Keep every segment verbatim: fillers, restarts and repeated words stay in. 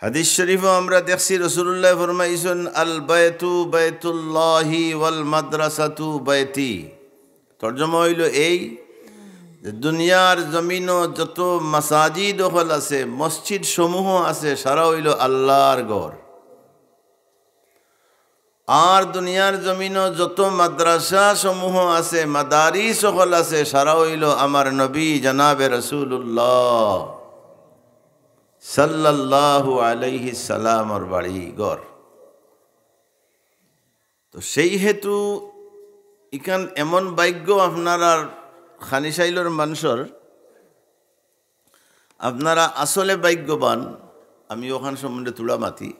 হাদিস শরীফো আমরা দেখছি রাসূলুল্লাহ ফরমাইছইন, "আল বায়তু বায়তুল্লাহি ওয়াল মাদ্রাসাতু বায়তি।" তর্জমা অইলো এই যে দুনিয়ার জমিনো যত মাসাজিদ অকল আছে, মসজিদ সমূহ আছে, সারা অইলো আল্লাহর ঘর। আর দুনিয়ার জমিনো যত মাদ্রাসা সমূহ আছে, মাদারিস অকল আছে, সারা অইলো আমার নবী জনাবে রাসূলুল্লাহ সাল্লাল্লাহু আলাইহি সাল্লামর বাড়ি ঘর। তো সেই হেতু ইখান এমন ভাগ্য আপনারার খানিশাইলর মানষর, আপনারা আসলে ভাগ্যবান। আমি অখান সম্বন্ধে থুড়া মাতি।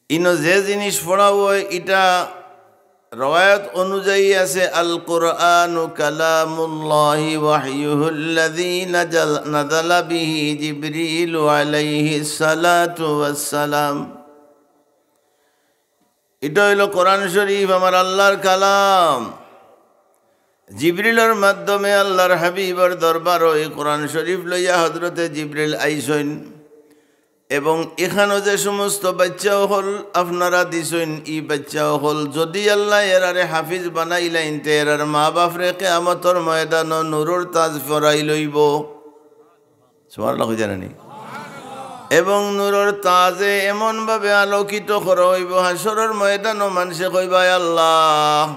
ইনো যে জিনিস পড়া অয়, ইটা রওয়ায়াত অনুযায়ী আছে, "আল কুরআনু কালামুল্লাহি ওয়াহয়ুহুল্লাযী নাজাল-, নাজালা বিহি জিবরিলু আলাইহিস সালাতু ওয়াস সালাম।" ইটা অইলো কোরআন শরীফ, আমার আল্লাহর কালাম। জিবরিলর মাধ্যমে আল্লাহর হাবিবর দরবারো ই কোরআন শরীফ লইয়া হযরতে জিবরিল আইছইন। এবং ইখানো যে সমস্ত বাইচ্চা অকল আপনারা দিছইন, ই বাইচ্চা অকল যুদি আল্লায় এরারে হাফিজ বানাইলাইন, তে এরার মা-বাফরে কিয়ামতর ময়দানো নূরর তাজ পরাই লইবো। সুবহানাল্লাহ কইতা নানি? এবং নূরর তাজে এমনভাবে আলোকিত করা অইবো, হাশরর ময়দানো মানষে কইবা, "আয় আল্লাহ,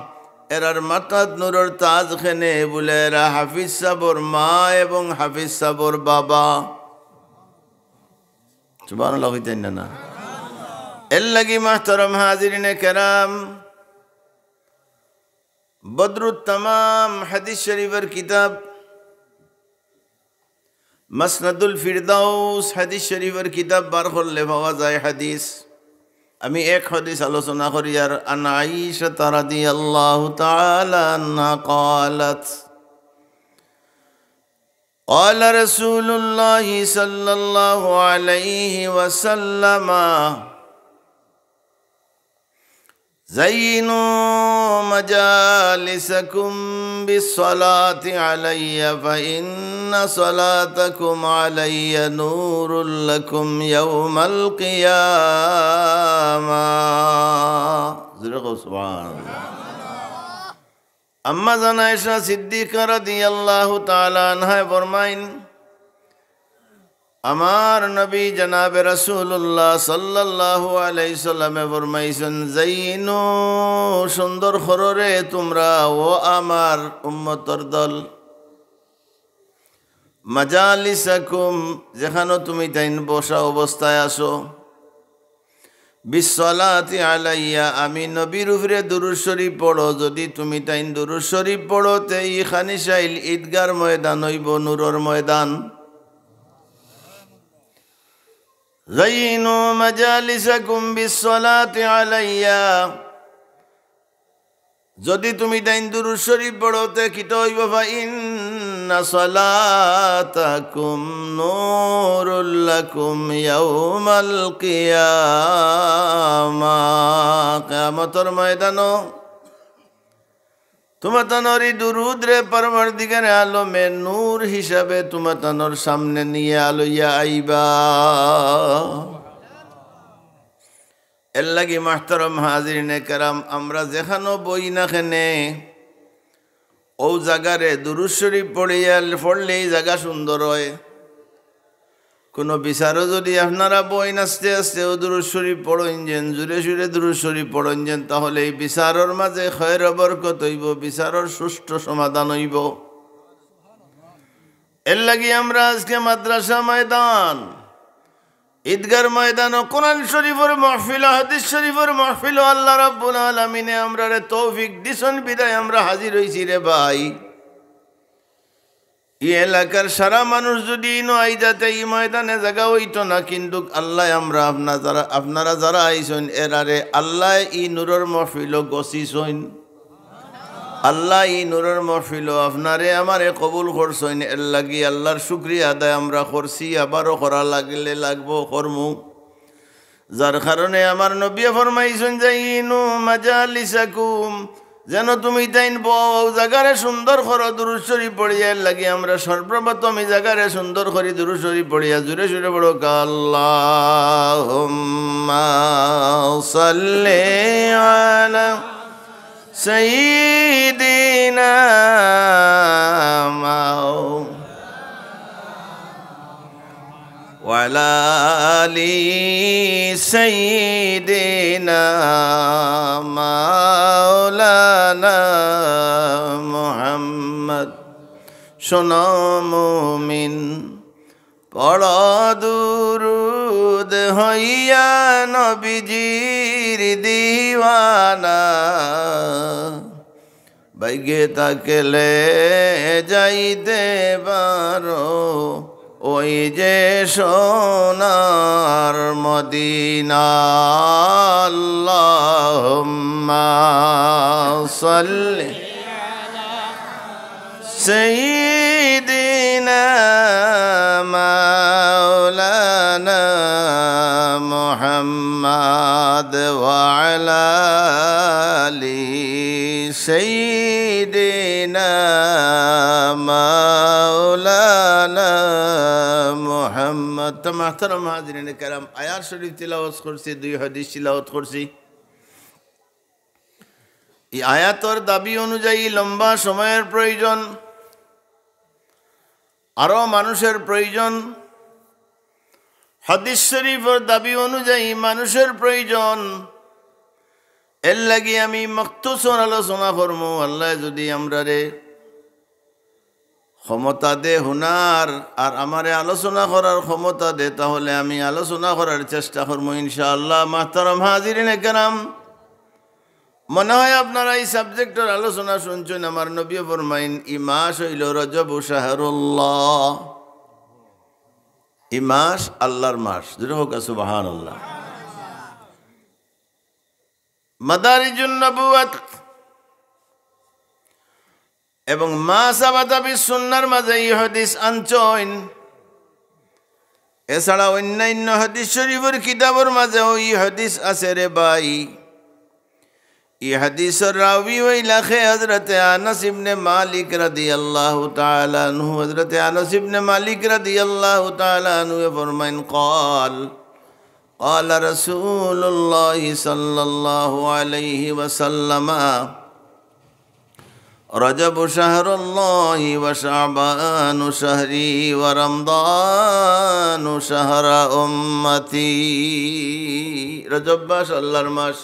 এরার মাথাত নূরর তাজ কেনে?" বুলে, "এরা হাফিজ সাবর মা এবং হাফিজ সাবর বাবা।" সুবহানাল্লাহ কইতা নানি? এরলাগি মুহতারাম হাজিরিনে কেরাম, বদরুত তামাম হাদিস শরীফর কিতাব, মাসনাদুল ফিরদাউস হাদিস শরীফর কিতাব বার করলে পাওয়া যায় হাদিস। আমি এক হাদিস আলোচনা করি, আর আন আয়েশা রাদিয়াল্লাহু তাআলা আনহা قالت, قال رسول الله صلى الله عليه وسلم، زينوا مجالسكم بالصلاة علي فإن صلاتكم علي نور لكم يوم القيامة। জোরে কও, সুবহানাল্লাহ। আম্মা জান আয়েশা সিদ্দিকা রাদিয়াল্লাহু তাআলা আনহায় ফরমাইন, আমার নবী জনাবে রাসূলুল্লাহ সাল্লাল্লাহু আলাইহি সাল্লামে ফরমাইছইন, "জাইনু, সুন্দর করো রে তুমরা, ও আমার উম্মতর দল। মাজালিসাকুম, যেখানো তুমি তাইন বসা অবস্থায় আছো, বিসসালাতি আলাইয়া, আমি নবীর উপরে দুরূদ শরীফ পড়ো। যুদি তুমি তাইন দুরূদ শরীফ পড়ো, তে ই খানিশাইল ঈদগার ময়দান অইবো নূরর ময়দান।" জাইনু মাজালিসাকুম বিসসালাতি আলাইয়া। যুদি তুমি তাইন দুরূদ শরীফ পড়ো, তে কিতা অইবো? فإن صلاتكم نور لكم يوم القيامة। কিয়ামতর ময়দানো তুমাতানর ই দুরূদরে পরওয়ারদিগারে আলমে নূর হিসাবে তুমাতানর সামনে নিয়া লইয়া আইবা। এরলাগি মুহতারাম হাজিরিনে কেরাম, আমরা যেখানো বই না কেনে, অউ জাগারে দুরূদ শরীফ পড়িয়া, পড়লে ই জাগা সুন্দর অয়। কুনু বিচারো যুদি আপনারা বইন আস্তে আস্তে অউ দুরূদ শরীফ পড়ইন যেন, জুরে সুরে দুরূদ শরীফ পড়ইন যেন, তাহলে ই বিচারর মাঝে খয়র বরকত অইবো, বিচারর সুষ্ঠু সমাধান অইবো। এরলাগি আমরা আজকে মাদ্রাসা ময়দান, ঈদগার ময়দানো কোরআন শরীফর মাহফিল, হাদিস শরীফর মাহফিল, আল্লাহ রাব্বুল আলামিনে আমরারে তৌফিক দিছইন বিধায় আমরা হাজির অইছি রে ভাই। ই এলাকার সারা মানুষ যুদি ইনো আইতা তে ই ময়দানে জাগা অইতো না, কিন্তুক আল্লায় আমরা আপনা যারা, আপনারা যারা আইছইন এরারে আল্লায় ই নূরর মাহফিলো গছিছইন। আল্লায় ই নূরর মাহফিলো আপনারে আমারে কবুল করছইন, এরলাগি আল্লার শুকরিয়া আদায় আমরা করছি, আবারও করা লাগলে লাগবো, করমু। যার কারণে আমার নবীয়ে ফরমাইছইন, "জাইনু মাজালিসাকুম", যেন তুমি তাইন বও, অউ জাগারে সুন্দর করো দুরুদ শরিফ পড়িয়া। এর লাগি আমরা সর্বপ্রথম ই জাগারে সুন্দর করি দুরুদ শরিফ পড়িয়া জুরে সুরে পড়উক্কা, আল্লাহুম্মা সাল্লি আলা সাইয়্যিদিনা মাও ওয়ালা আলি সাইয়্যিদিনা মাওলানা মুহাম্মদ। শোনো মুমিন, পড়ো দুরুদ হইয়া নবীজির দিওয়ানা। ভাগ্যে থাকলে যাইতে পারো ওই যে সোনার মদিনা। আল্লাহুম্মা সাল্লি সাইয়্যিদিনা মাওলানা মুহাম্মদ ওয়া আলা আলি সাইয়্যিদিনা মাওলানা মুহাম্মদ। তো মুহতারাম হাজিরিনে কেরাম, আয়াত শরিফ তিলাওয়াত করছি, দুই হাদিস তিলাওয়াত করছি। ই আয়াতর দাবি অনুযায়ী লম্বা সময়র প্রয়োজন, আরো মানুষর প্রয়োজন। হাদিস শরিফর দাবি অনুযায়ী মানুষর প্রয়োজন। এর লাগি আমি মখতুসর আলোচনা করমু। আল্লায় যুদি আমরারে ক্ষমতা দে হুনার, আর আমারে আলোচনা করার ক্ষমতা দে, তাহলে আমি আলোচনা করার চেষ্টা করমু ইনশাআল্লাহ। মুহতারাম হাজিরিনে কেরাম, মনে হয় আপনারা ই subject-র আলোচনা শুনছইন। আমার নবীয়ে ফরমাইন, ই মাস অইলো রজব শাহরুল্লাহ, ই মাস আল্লার মাস। জুরে কউক্কা সুবহানাল্লাহ। মাদারিজুন নবুওয়াত এবং মা সাবাতা বিস সুন্নাহর মাঝে ই হাদিস আনছইন। এছাড়া অন্যান্য হাদিস শরিফর কিতাবর মাঝেও ই হাদিস আছে রে ভাই। ই হাদিসর রাবি অইলা কে? হযরতে আনাস ইবনে মালিক রাদিয়াল্লাহু তাআলা আনহু। হযরতে আনাস ইবনে মালিক রাদিয়াল্লাহু তাআলা আনহুয়ে ফরমাইন, قال قال رسول الله صلى الله عليه وسلم، رجب شهر الله وشعبان شهري ورمضان شهر أمتي। রজব মাস আল্লার মাস,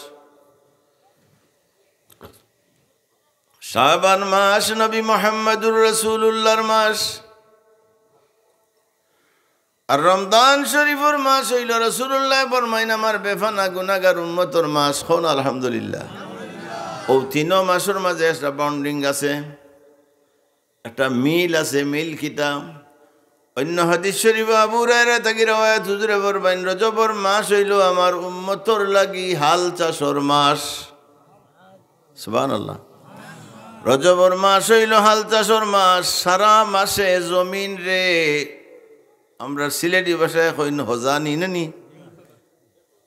শাবান মাস নবী মুহাম্মদুর রাসূলুল্লাহর মাস, আর রমজান শরিফর মাস অইলো, রাসূলুল্লায় ফরমাইন, আমার বেফানা গুনাগার উম্মতর মাস। কউন আলহামদুলিল্লাহ। অউ তিনো মাসর মাঝে একটা bonding আছে, একটা মিল আছে। মিল কিতা? অইন্য হাদিস শরিফো আবু হুরায়রা থাকি রেওয়ায়াত, হুজুরে ফরমাইন, রজবর মাস অইলো আমার উম্মতর লাগি হাল চাষর মাস। সুবহানাল্লাহ। রজবর মাস অইলো হাল চাষর মাস। সারা মাসে জমিনরে, আমরা সিলেটি ভাষায় কইন হজানি নানি,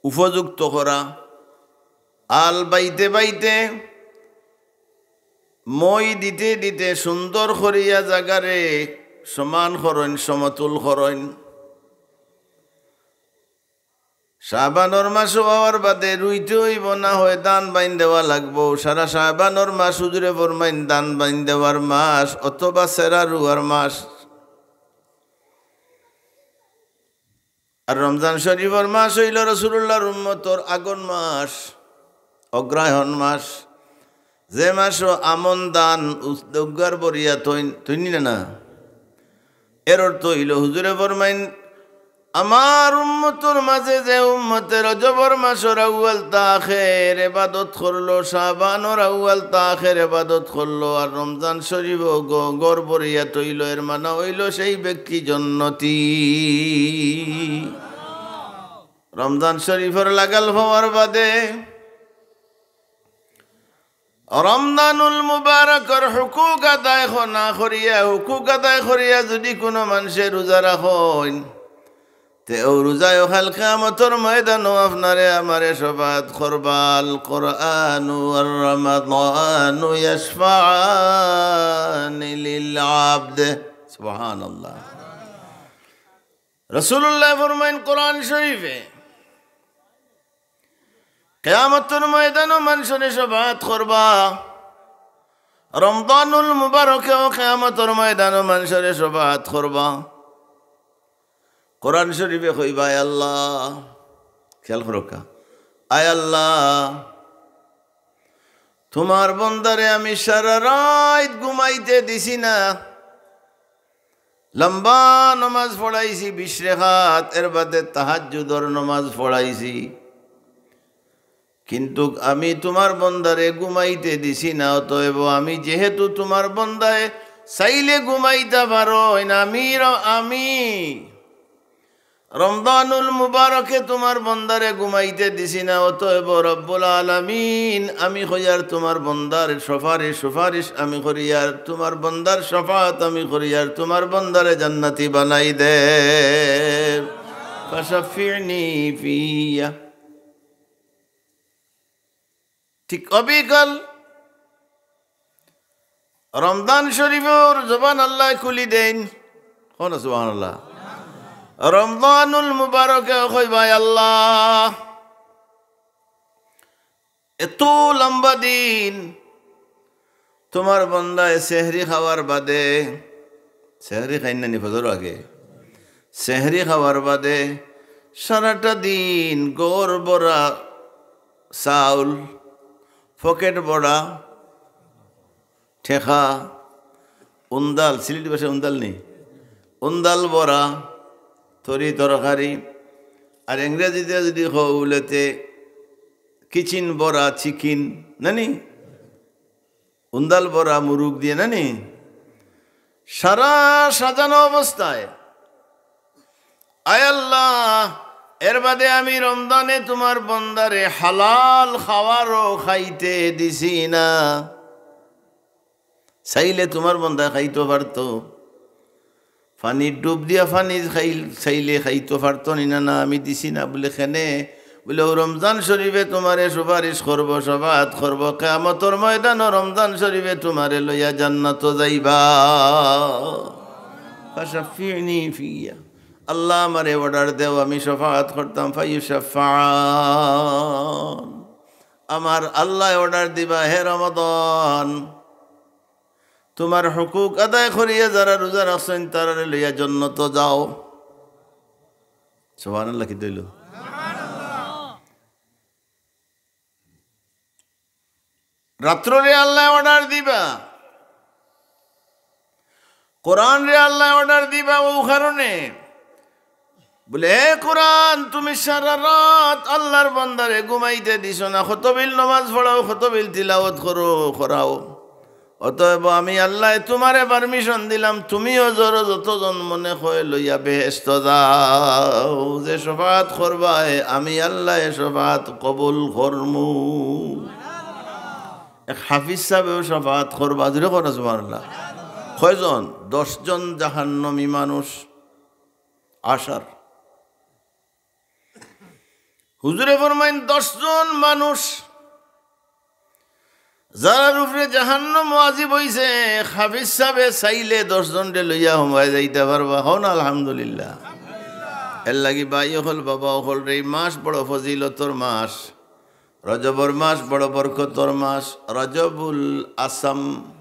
উপযুক্ত করা। আল বাইতে বাইতে, মই দিতে দিতে সুন্দর করিয়া জাগারে সমান করইন, সমতুল করইন। শাবানর মাস অওয়ার বাদে রুইতে অইবো, না হয় ধান বাইন দেওয়া লাগবো। সারা শাবানর মাস হুজুরে ফরমাইন ধান বাইন দেওয়ার মাস অথবা সেরা রুয়ার মাস। আর রমজান শরিফর মাস অইলো রাসূলুল্লাহর উম্মতর আগন মাস, অগ্রহায়ণ মাস, যে মাসো আমন ধান উস-, উগার বরিয়া থইন, থইন নি না? এর অর্থ অইলো, হুজুরে ফরমাইন, আমার উম্মতর মাঝে যে উম্মতে রজবর মাসর আউয়াল তা আখের ইবাদত করলো, শাবানর আউয়াল তা আখের ইবাদত করলো, আর রমজান শরিফো গ-, ঘর বরিয়া থইলো, এর মানা অইলো সেই ব্যক্তি জন্নতি। রমজান শরিফর লাগাল পাওয়ার বাদে রমজানুল মুবারকর হুকুক আদায় ক-, না করিয়া, হুকুক আদায় করিয়া যুদি কুনু মানষে রুজা রাখইন, তে অউ রোজায় কাইল কিয়ামতর ময়দানো আপনারে আমারে শাফাআত করবা। আল কুরআনু ওয়ার রমাদানু ইয়াশফাআনি লিল আবদ। সুবহানাল্লাহ। রাসূলুল্লায় ফরমাইন কোরআন শরীফে, কিয়ামতর ময়দানো মানষরে শাফাআত করবা। রমজানুল মুবারকেও কিয়ামতর ময়দানো মানষরে শাফাআত করবা। কোরআন শরীফে কইবা, "আয় আল্লাহ", খেয়াল করউক্কা, "আয় আল্লাহ, তুমার বন্দারে আমি সারা রাইত ঘুমাইতে দিছি না, লম্বা নমাজ পড়াইছি বিশ রেকাত, এর বাদে তাহাজ্জুদর নমাজ পড়াইছি, কিন্তু আমি তুমার বন্দারে ঘুমাইতে দিছি না। অতএব আমি যেহেতু তুমার বন্দায় চাইলে ঘুমাইতা পারইন, আমি র-, আমি রমজানুল মুবারকে তুমার বন্দারে ঘুমাইতে দিছি না। অতএব রব্বুল আলামিন, আমি কইয়ার তুমার বন্দার সুপারিশ, সুপারিশ আমি করিয়ার, তুমার বন্দার শাফাআত আমি করিয়ার, তুমার বন্দারে জান্নাতি বানাই দে। ফাশাফিনি ফিয়া।" ঠিক অবিকল রমজান শরীফর জবান আল্লায় খুলি দেইন। কও না সুবহানাল্লাহ। রমজানুল মুবারকে কইবা, "আল্লাহ, এত লম্বা দিন, তুমার বন্দায় সেহরি খাওয়ার বাদে", সেহরি খাইন না নি ফজর আগে, সেহরি খাওয়ার বাদে সারাটা দিন ঘর ভরা চাউল, পকেট ভরা টেকা, উন্দাল, সিলেটি ভাষায় উন্দাল নি, উন্দাল ভরা তরি তরকারি, আর ইংরেজিতে যদি কও বুলে তে কিচেন ভরা চিকেন, না নি? উন্দাল ভরা মুরুগ দিয়া, না নি? সারা সাজানো অবস্থায়, "আয় আল্লাহ, এর বাদে আমি রমজানে তুমার বন্দারে হালাল খাবারও খাইতে দিছি না। চাইলে তুমার বন্দায় খাইতো পারতো, পানির ডুব দিয়া পানি খাইল-, চাইলে খাইতো পারতো নি না, না, আমি দিছি না।" বুলে, "কেনে?" বুলে, "অউ রমজান শরীফে তুমারে সুপারিশ করবো, শাফাআত করবো, কিয়ামতর ময়দানো রমজান শরীফে তুমারে লইয়া জান্নাতো যাইবা।" ফাশাফিনি ফিয়া। আল্লাহ আমারে অর্ডার দেও, আমি শাফাআত করতাম। ফায়ুশাফাআন। আমার আল্লায় অর্ডার দিবা, "হে রমাদান, তুমার হকুক আদায় করিয়া যারা রোজা রাখছইন, তারারে লইয়া জন্নতো যাও।" সুবহানাল্লাহ, কি দইল? রাত্ররে আল্লায় অর্ডার দিবা, কোরআনরে আল্লায় অর্ডার দিবা। অউ কারণে বুলে, "হে কোরআন, তুমি সারা রাত আল্লার বন্দারে ঘুমাইতে দিছো না, কতবিল নমাজ পড়াও, কতবিল তিলাওয়াত করো, করাও। অতএব আমি আল্লায় তুমারে পারমিশন দিলাম, তুমিও জরো যতজন মনে কয় লইয়া বেহেশতো যাও, যে শাফাআত করবায়, আমি আল্লায় শাফাআত কবুল করমু।" এক হাফিজ সাহেবেও শাফাআত করবা, জুরে কও না সুবহানাল্লাহ। কয়জন? দশ জন জাহান্নামী মানুষ আসার। হুজুরে ফরমাইন, দশ জন মানুষ যারার উপরে জাহান্নাম ওয়াজিব অইছে, হাফিজ সাহেবে চাইলে দশ জনরে লইয়া হমায় যাইতা পারবা। কও না আলহামদুলিল্লাহ। এরলাগি ভাই অকল, বাবা অকলরে, ই মাস বড় ফজিলতর মাস, রজবর মাস বড় বরকতর মাস, রজবুল আসাম।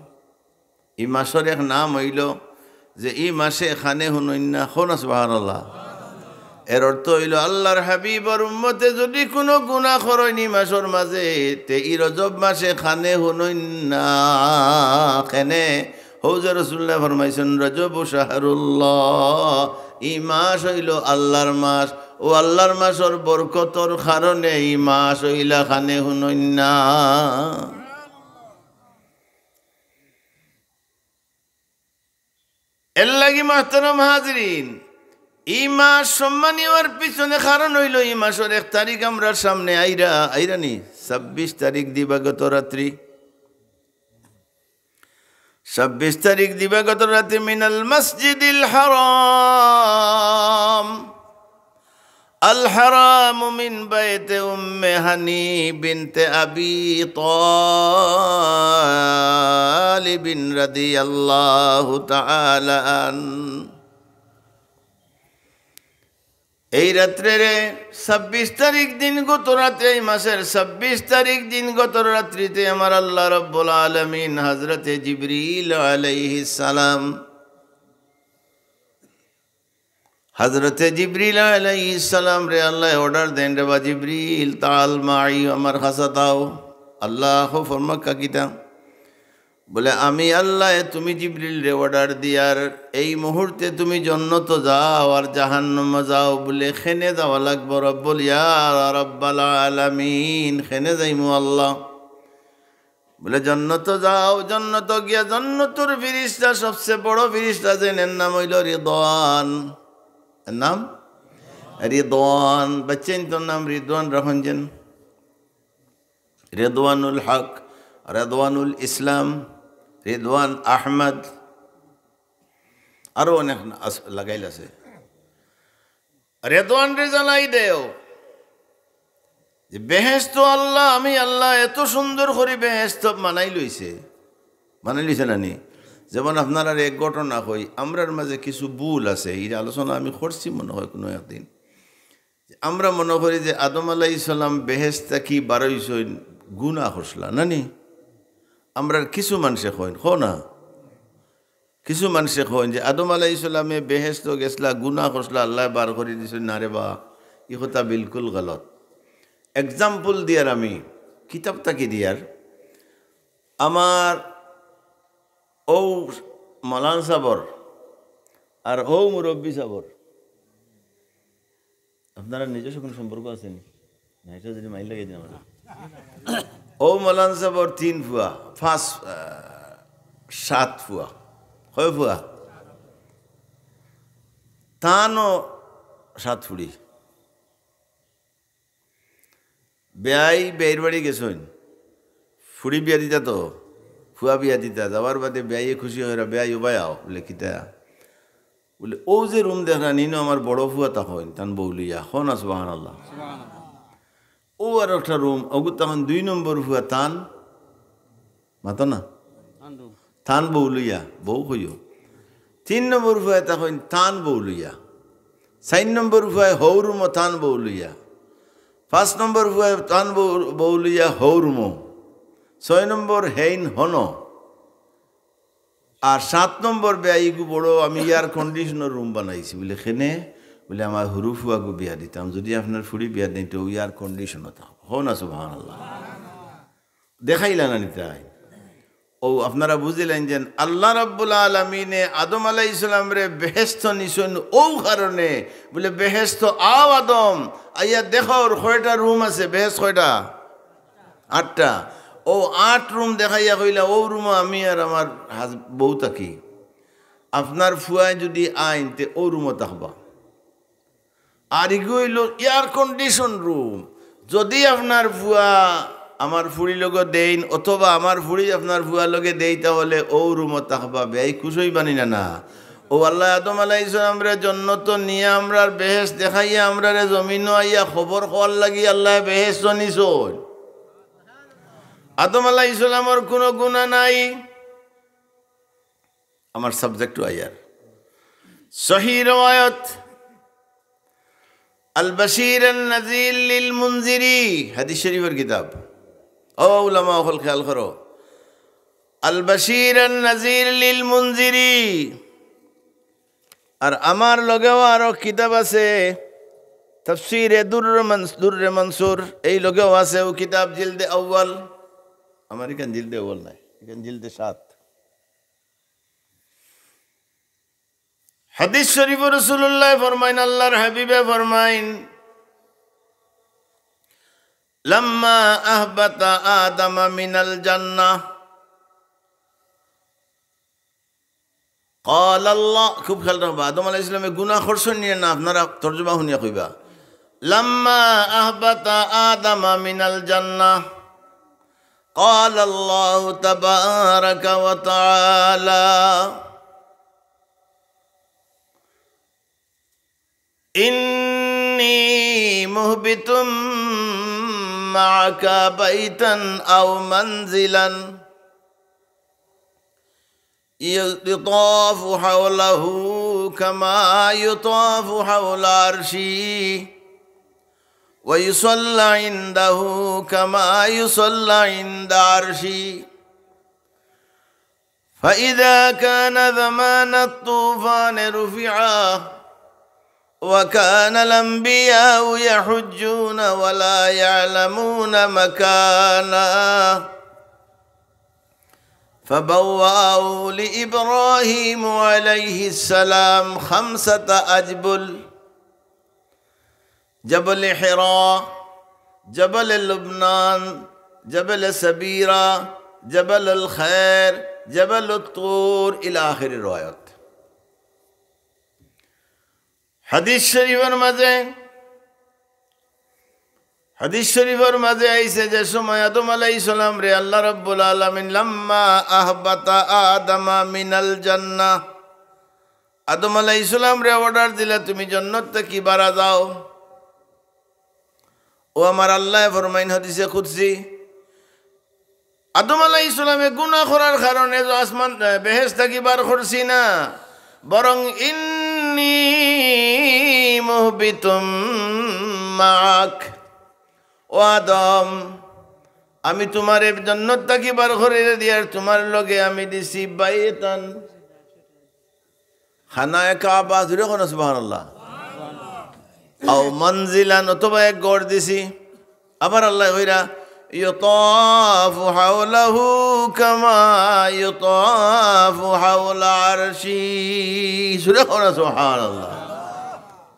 ই মাসর এক নাম অইলো যে ই মাসে কানে হুনইন না, কও না সুবহানাল্লাহ। এর অর্থ অইলো আল্লার হাবিবর উম্মতে যুদি কুনু গুনা করইন ই মাসর মাঝে, তে ই রজব মাসে কানে হুনইন না। কেনে? হউ যে রসুলুল্লায় ফরমাইছইন, "রজবু শাহরুল্লাহ", ই মাস অইলো আল্লার মাস। অউ আল্লার মাসর বরকতর কারণে ই মাস অইলা কানে হুনইন না। এরলাগি মোহতারাম হাজিরিন, ই মাস সম্মানী অওয়ার পিছনে কারণ অইলো ই মাসর এক তারিখ আমরার সামনে আইরা, আইরা নি? ছাব্বিশ তারিখ দিবাগত রাত্রি, ছাব্বিশ তারিখ দিবাগত রাত্রি মিনাল মসজিদিল হারাম, الحرام من بيت أم هاني بنت أبي طالب رضي الله تعالى عنه। এই রাত্রেরে ছাব্বিশ তারিখ দিন গত রাত্রে, এই মাসের ছাব্বিশ তারিখ দিন গত রাত্রিতে আমার আল্লাহ রাব্বুল আলামিন হযরতে জিবরিল আলাইহিস সালাম, হযরতে জিবরিল আলাইহিস সালাম রে আল্লাহ অর্ডার দেন, "রে বা জিবরিল, তাল মাই, আমার কাছে আও।" আল্লাহ ফরমাক্কা কিতা? বলে, "আমি আল্লাহ, তুমি জিবরিল রে অর্ডার দিয়ার, এই মুহূর্তে তুমি জন্নত যাও আর জাহান্নামে যাও।" বলে, "কেনে যাওয়া লাগবো রব্বুল, ইয়া রাব্বাল আলামিন, কেনে যাইমু আল্লাহ?" বলে, "জন্নত যাও, জন্নত গিয়া জন্নতর ফিরিস্তা, সবচেয়ে বড় ফিরিস্তা যেন, এর নাম অইলো রিদওয়ান।" এর নাম রিদওয়ান। বাচ্চাইন্তর নাম রিদওয়ান রাখইন যেন। রেদওয়ানুল হক, রেদওয়ানুল ইসলাম, রেদওয়ান আহমদ, আরো অনেক না-, আস-, লাগাইল আছে। রেদওয়ান রে জানাই দেও যে বেহেশত আল্লাহ, আমি আল্লাহ এত সুন্দর করি বেহেশত বানাই লইছে, বানাই লইছে না নি? যেমন আপনারারে এক ঘটনা কই, আমরার মাঝে কিছু ভুল আছে, এই আলোচনা আমি করছি মনে হয় কোনো একদিন। আমরা মনে করি যে আদম আলাইহিস সালাম বেহেশত থাকি বারইছইন গুনা করছলা, না নি? আমরার কিছু মানষে কইন, কও না? কিছু মানষে কইন যে আদম আলাইহিস সালামে বেহেশত গেছলা, গুনা করছলা, আল্লায় বার করি দিছইন। না রে বা, ই কথা বিলকুল গলত। Example দিয়ার আমি, কিতাব থাকি দিয়ার, আমার অউ মৌলানা সাবর আর অউ মুরব্বি সাবর, আপনারার নিজস্ব কোনো সম্পর্ক আছে নি? না, এটা যদি মাইর লাগাই দিন আমার। অউ মৌলানা সাবর তিন ফুয়া, পাঁচ, আহ, সাত ফুয়া। কয় ফুয়া? তানও সাত ফুড়ি। বেয়াই বেয়াইর বাড়ি গেছইন, ফুড়ি বিয়া দিতা তো, ফুয়া বিয়া দিতা। যাওয়ার বাদে বেয়াইয়ে খুশি অইরা, "বেয়াই, ও বায় আও।" বলে, "কিতা?" বলে, "অউ যে রুম দেখরা নি, ইনো আমার বড় ফুয়া থাকইন, তান বউ লইয়া।" কও না সুবহানাল্লাহ। অউ আর একটা রুম, অগু থাকইন দুই নম্বর ফুয়া তান, মাতো না? তান বউ লইয়া, বউ কইও। তিন নম্বর ফুয়ায় থাকইন তান বউ লইয়া। চাইর নম্বর ফুয়ায় হউ রুমো তান বউ লইয়া। পাঁচ নম্বর ফুয়ায় তান বউ, বউ লইয়া হউ রুমো। ছয় নম্বর হেইন হনো। আর সাত নম্বর বেয়াইগু বড়, "আমি air conditionর রুম বানাইছি।" বলে, "কেনে?" বলে, "আমার হুরু ফুয়াগু বিয়া দিতাম, যদি আপনার ফুড়ি বিয়া দেইন তো air conditionও থাকবো।" কও না সুবহানাল্লাহ। দেখাইলা না নি তাই? অউ আপনারা বুঝিলাইন যে আল্লাহ রাব্বুল আলামিনে আদম আলাইহিস সালামরে বেহেশত নিছইন অউ কারণে, বলে, "বেহেশত আও আদম, আইয়া দেখো অর কয়টা রুম আছে।" বেহেশত কয়টা? আটটা। অউ আট রুম দেখাইয়া কইলা, "অউ রুমো আমি আর আমার হাজ-, বউ থাকি। আপনার ফুয়ায় যদি আইন, তে অউ রুমো থাকবা।" আর ইগু অইলো air condition রুম। যদি আপনার ফুয়া আমার ফুড়ি লগে দেইন, অথবা আমার ফুড়ি আপনার ফুয়া লগে দেই, তাহলে অউ রুমো থাকবা, বেয়াই খুশ অইবা নি না? না। অউ আল্লায় আদম আলাইহিস সালামরে জন্নতো নিয়া আমরার বেহেশত দেখাইয়া আমরারে জমিনো আইয়া খবর কওয়ার লাগি আল্লায় বেহেশত নিছইন। আদম আলাইহিস সালামর কুনু গুনা নাই। আমার subjectও আইয়ার। সহি রওয়ায়াত, আল বাশির আন নাজির লিল মুনজিরি, হাদিস শরিফর কিতাব। ও উলামা অকল খেয়াল করো, আল বাশির আন নাজির লিল মুনজিরি। আর আমার লগেও আরো কিতাব আছে, তাফসিরে দুররে মনস-, দুররে মনসুর, এই লগেও আছে অউ কিতাব, জিলদে আউয়াল। আমার ইখান জিলদে আউয়াল নায়, ইখান জিলদে সাত। হাদিস শরিফো রাসুলুল্লায় ফরমাইন, আল্লার হাবিবে ফরমাইন, "লাম্মা আহবাতা আদামা মিনাল জান্নাহ, ক্বালাল্লাহ", খুব খেয়াল রাখবা, আদম আলাইহিস সালামে গুনা করছইন নি না, আপনারা তর্জমা হুনিয়া কইবা। "লাম্মা আহবাতা আদামা মিনাল জান্নাহ, ক্বালাল্লাহু তাবারাকা ওয়া তাআলা, ইন إني مهبط معك بيتا أو منزلا يطاف حوله كما يطاف حول عرشي، ويصلى عنده كما يصلى عند عرشي. فإذا كان زمان الطوفان رفع، وكان الأنبياء يحجون ولا يعلمون مكانا، فبوأوا لإبراهيم عليه السلام خمسة أجبل: جبل حراء، جبل لبنان، جبل سبيرة، جبل الخير، جبل الطور، إلى آخر الروايات. হাদিস শরীফর মাঝে, হাদিস শরীফর মাঝে আইছে যে সময় আদম আলাইহিস সালামরে আল্লাহ রাব্বুল আলামিন لما أهبط آدم من الجنة, আদম আলাইহিস সালামরে অর্ডার দিলা, "তুমি জন্নত থাকি বারা যাও।" ও আমার আল্লায় ফরমাইন হাদিসে কুদসি, আদম আলাইহিস সালামে গুনাহ করার কারণে তো আসমান, আহ, বেহেশত থাকি বার করছি না, বরং إني مهبط معك, ও আদম, আমি তুমারে জন্নত থাকি বার করি দিয়ার তুমার লগে আমি দিছি بيتا, খানায়ে কাবা, জোরে কও না সুবহানাল্লাহ। أو منزلا, অথবা এক ঘর দিছি। আবার আল্লায় কইরা, يطاف حوله كما يطاف حول عرشي। জোরে কও না সুবহানাল্লাহ।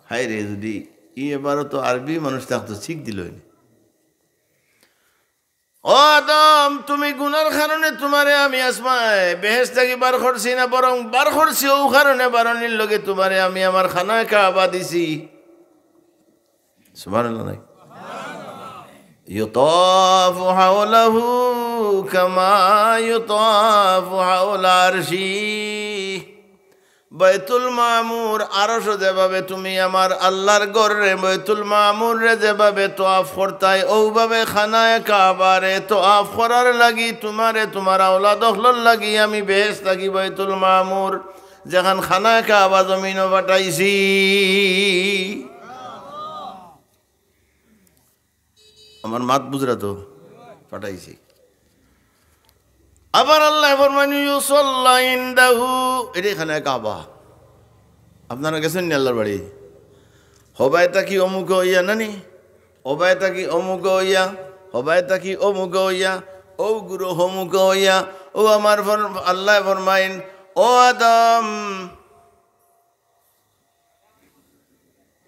হায় রে, যদি ই এবারও তো আরবি মানুষ থাকতো, শিখ দিল হইনি। ও আদম, তুমি গুনার কারণে তুমারে আমি আসমায় বেহেশত থাকি বার করছি না, বরং বার করছি ও কারণে বারনির লগে তুমারে আমি আমার খানায়ে কাবা দিছি। সুবহানাল্লাহ নাই? يطاف حوله كما يطاف حول عرشي। বাইতুল মামুর, আরশ যেভাবে তুমি আমার আল্লাহর ঘররে, বাইতুল মামুররে যেভাবে তওয়াফ করতায়, অউভাবে খানায়ে কাবারে তওয়াফ করার লাগি তুমারে, তুমার আওলাদ অকলর লাগি আমি বেহেশত থাকি বাইতুল মামুর, যেখান খানায়ে কাবা জমিনো পাঠাইছি। আমার মাত বুঝরা তো? পাঠাইছি। আবার আল্লায় ফরমাইন, "يصلى عنده", এটা খানায়ে কাবা। আপনারা গেছেন নি আল্লাহর বাড়ি? হবায় থাকি অমুকে অইয়া নানি, হবায় থাকি অমুকে অইয়া, হবায় থাকি অমুকে অইয়া, ও গুরু হমুকে অইয়া, ও আমার ফর-, আল্লায় ফরমাইন, "ও আদম,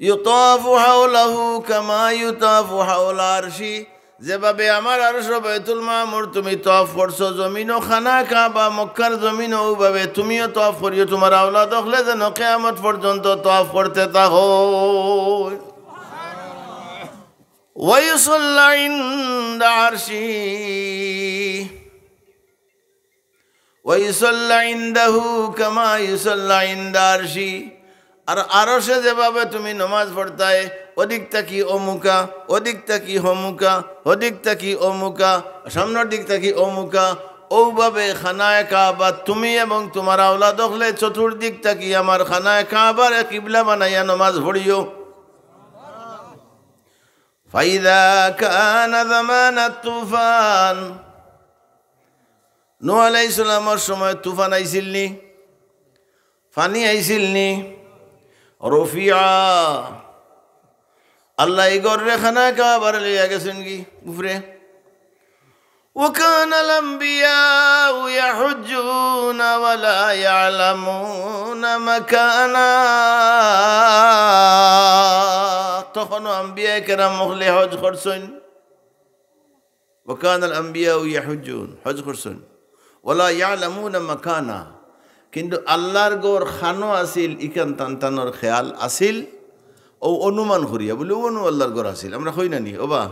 يطاف حوله كما يطاف حول عرشي", যেভাবে আমার আরশ বাইতুল মামুর তুমি তওয়াফ করছো, জমিনো খানায়ে কাবা মক্কার জমিনো, অউভাবে তুমিও তওয়াফ করিও, তুমার আওলাদ অকলে যেন কিয়ামত পর্যন্ত তওয়াফ করতে থাকো। ويصلى عند عرشي। ويصلى عنده كما يصلى عند عرشي। আর আরশে যেভাবে তুমি নমাজ পড়তায়, ওদিক থাকি অমুকা, ওদিক থাকি হমুকা, ওদিক থাকি অমুকা, সামনর দিক থাকি অমুকা, অউভাবে খানায়ে কাবাত তুমি এবং তুমার আওলাদ অকলে চতুর্দিক থাকি আমার খানায়ে কাবারে কিবলা বানাইয়া নমাজ পড়িও। فإذا كان زمان الطوفان, নূহ আলাইহিস সালামর সময় তুফান আইছিল নি? পানি আইছিল নি? رفع, আল্লায় ই ঘররে খানায়ে কাবারে লইয়া গেছইন গি উপরে। وكان الأنبياء يحجون ولا يعلمون مكانا। তখনও আম্বিয়ায়ে কেরাম অকলে হজ করছইন। وكان الأنبياء يحجون, হজ করছইন। ولا يعلمون مكانا, কিন্তু আল্লাহর ঘর খানো আছিল, ইখান তান তানর খেয়াল আছিল, অউ অনুমান করিয়া, বুলে, "অউ নু আল্লাহর ঘর আছিল।" আমরা কই না নি, ওবা,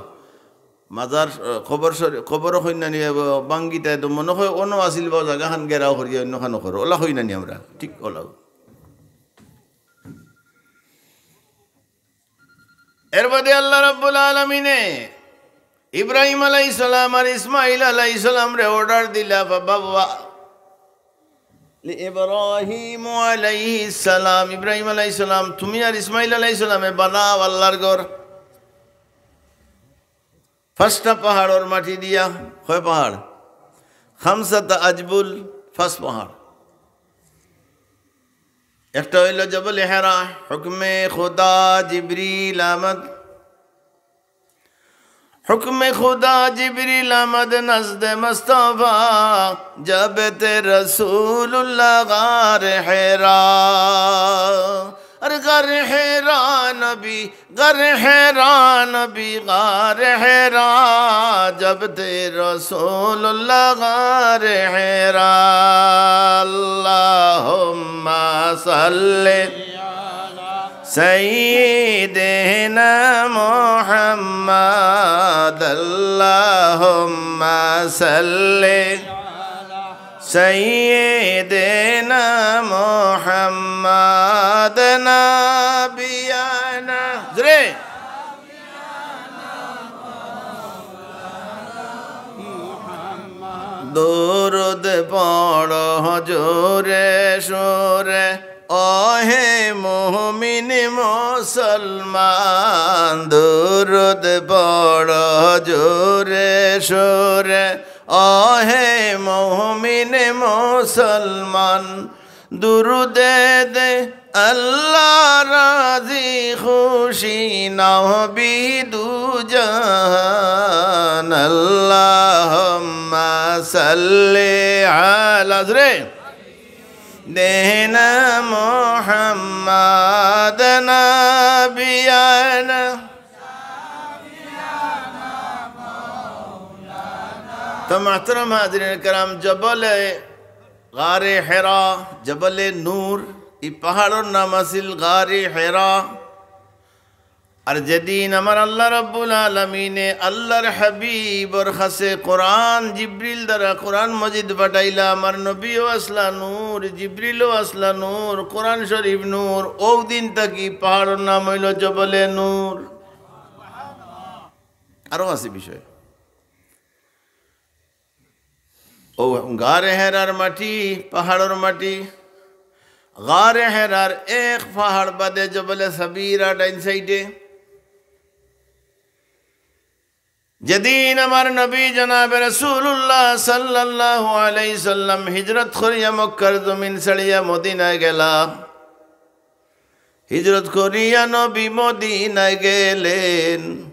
মাজার, আহ, কবর শরী-, কবরও কই না নি, ওবা, বাঙ্গিতায় তো মনো কয় অনো আছিল বা জাগাখান ঘেরাও করিয়া অন্য খানো করো, ওলা কই না নি আমরা, ঠিক ওলা। এর বাদে আল্লাহ রাব্বুল আলামিনে ইব্রাহিম আলাইহিস সালাম আর ইসমাইল আলাইহিস সালামরে অর্ডার দিলা, বাবা, ইব্রাহিম আলাইহিস সালাম, ইব্রাহিম আলাইহিস সালাম, তুমি আর ইসমাইল আলাইহিস সালামে বানাও আল্লাহর ঘর। পাঁচটা পাহাড়র মাটি দিয়া। কয় পাহাড়? খামসাতা আজবুল, পাঁচ পাহাড়। একটা অইলো জবলে হেরা, হুকমে খুদা জিবরিল আমদ। হুকমে খুদা জিবরিল আমদ নজদে মুস্তফা, জবতে রসুলুল্লাহ গারে হেরা। আর গারে হেরা নবী، গারে হেরা নবী, গারে হেরা, জবতে রসুলুল্লাহ গারে হেরা। আল্লাহুম্মা সাল্লি سيدنا محمد، اللهم صل سيدنا محمد نبينا। জোরে। দুরুদ পড়ো জোরে সোরে, ও হে মুমিন মুসলমান, দুরুদ পড়ো জোরে সোরে, ও হে মুমিন মুসলমান। দুরুদে দে আল্লাহ রাজি খুশি নবী দুজাহান। আল্লাহুম্মা সাল্লি আলা, জোরে, দেনা মুহাম্মাদ নাবিয়ানা। তো মুহতারাম হাজিরিন কেরাম, জবলে গারে হেরা, জবলে নূর, ই পাহাড়র নাম আছিল গারে হেরা। আর যেদিন আমার আল্লাহ রাব্বুল আলামিনে আল্লাহর হাবিবর কাছে কোরআন, জিবরিল দ্বারা কোরআন মজিদ পাঠাইলা, আমার নবীও আছলা নূর, জিবরিলও আছলা নূর, কোরআন শরীফ নূর, অউ দিন থাকি পাহাড়র নাম অইলো জবলে নূর। আরো আছে বিষয়। অউ গারে হেরার মাটি, পাহাড়র মাটি। গারে হেরার এক পাহাড় বাদে জবলে সাবিরা ডাইন সাইডে। যেদিন আমার নবী জনাবে রাসূলুল্লাহ সাল্লাল্লাহু আলাইহি সাল্লাম হিজরত করিয়া মক্কার জমিন ছাড়িয়া মদিনায় গেলা, হিজরত করিয়া নবী মদিনায় গেলেন।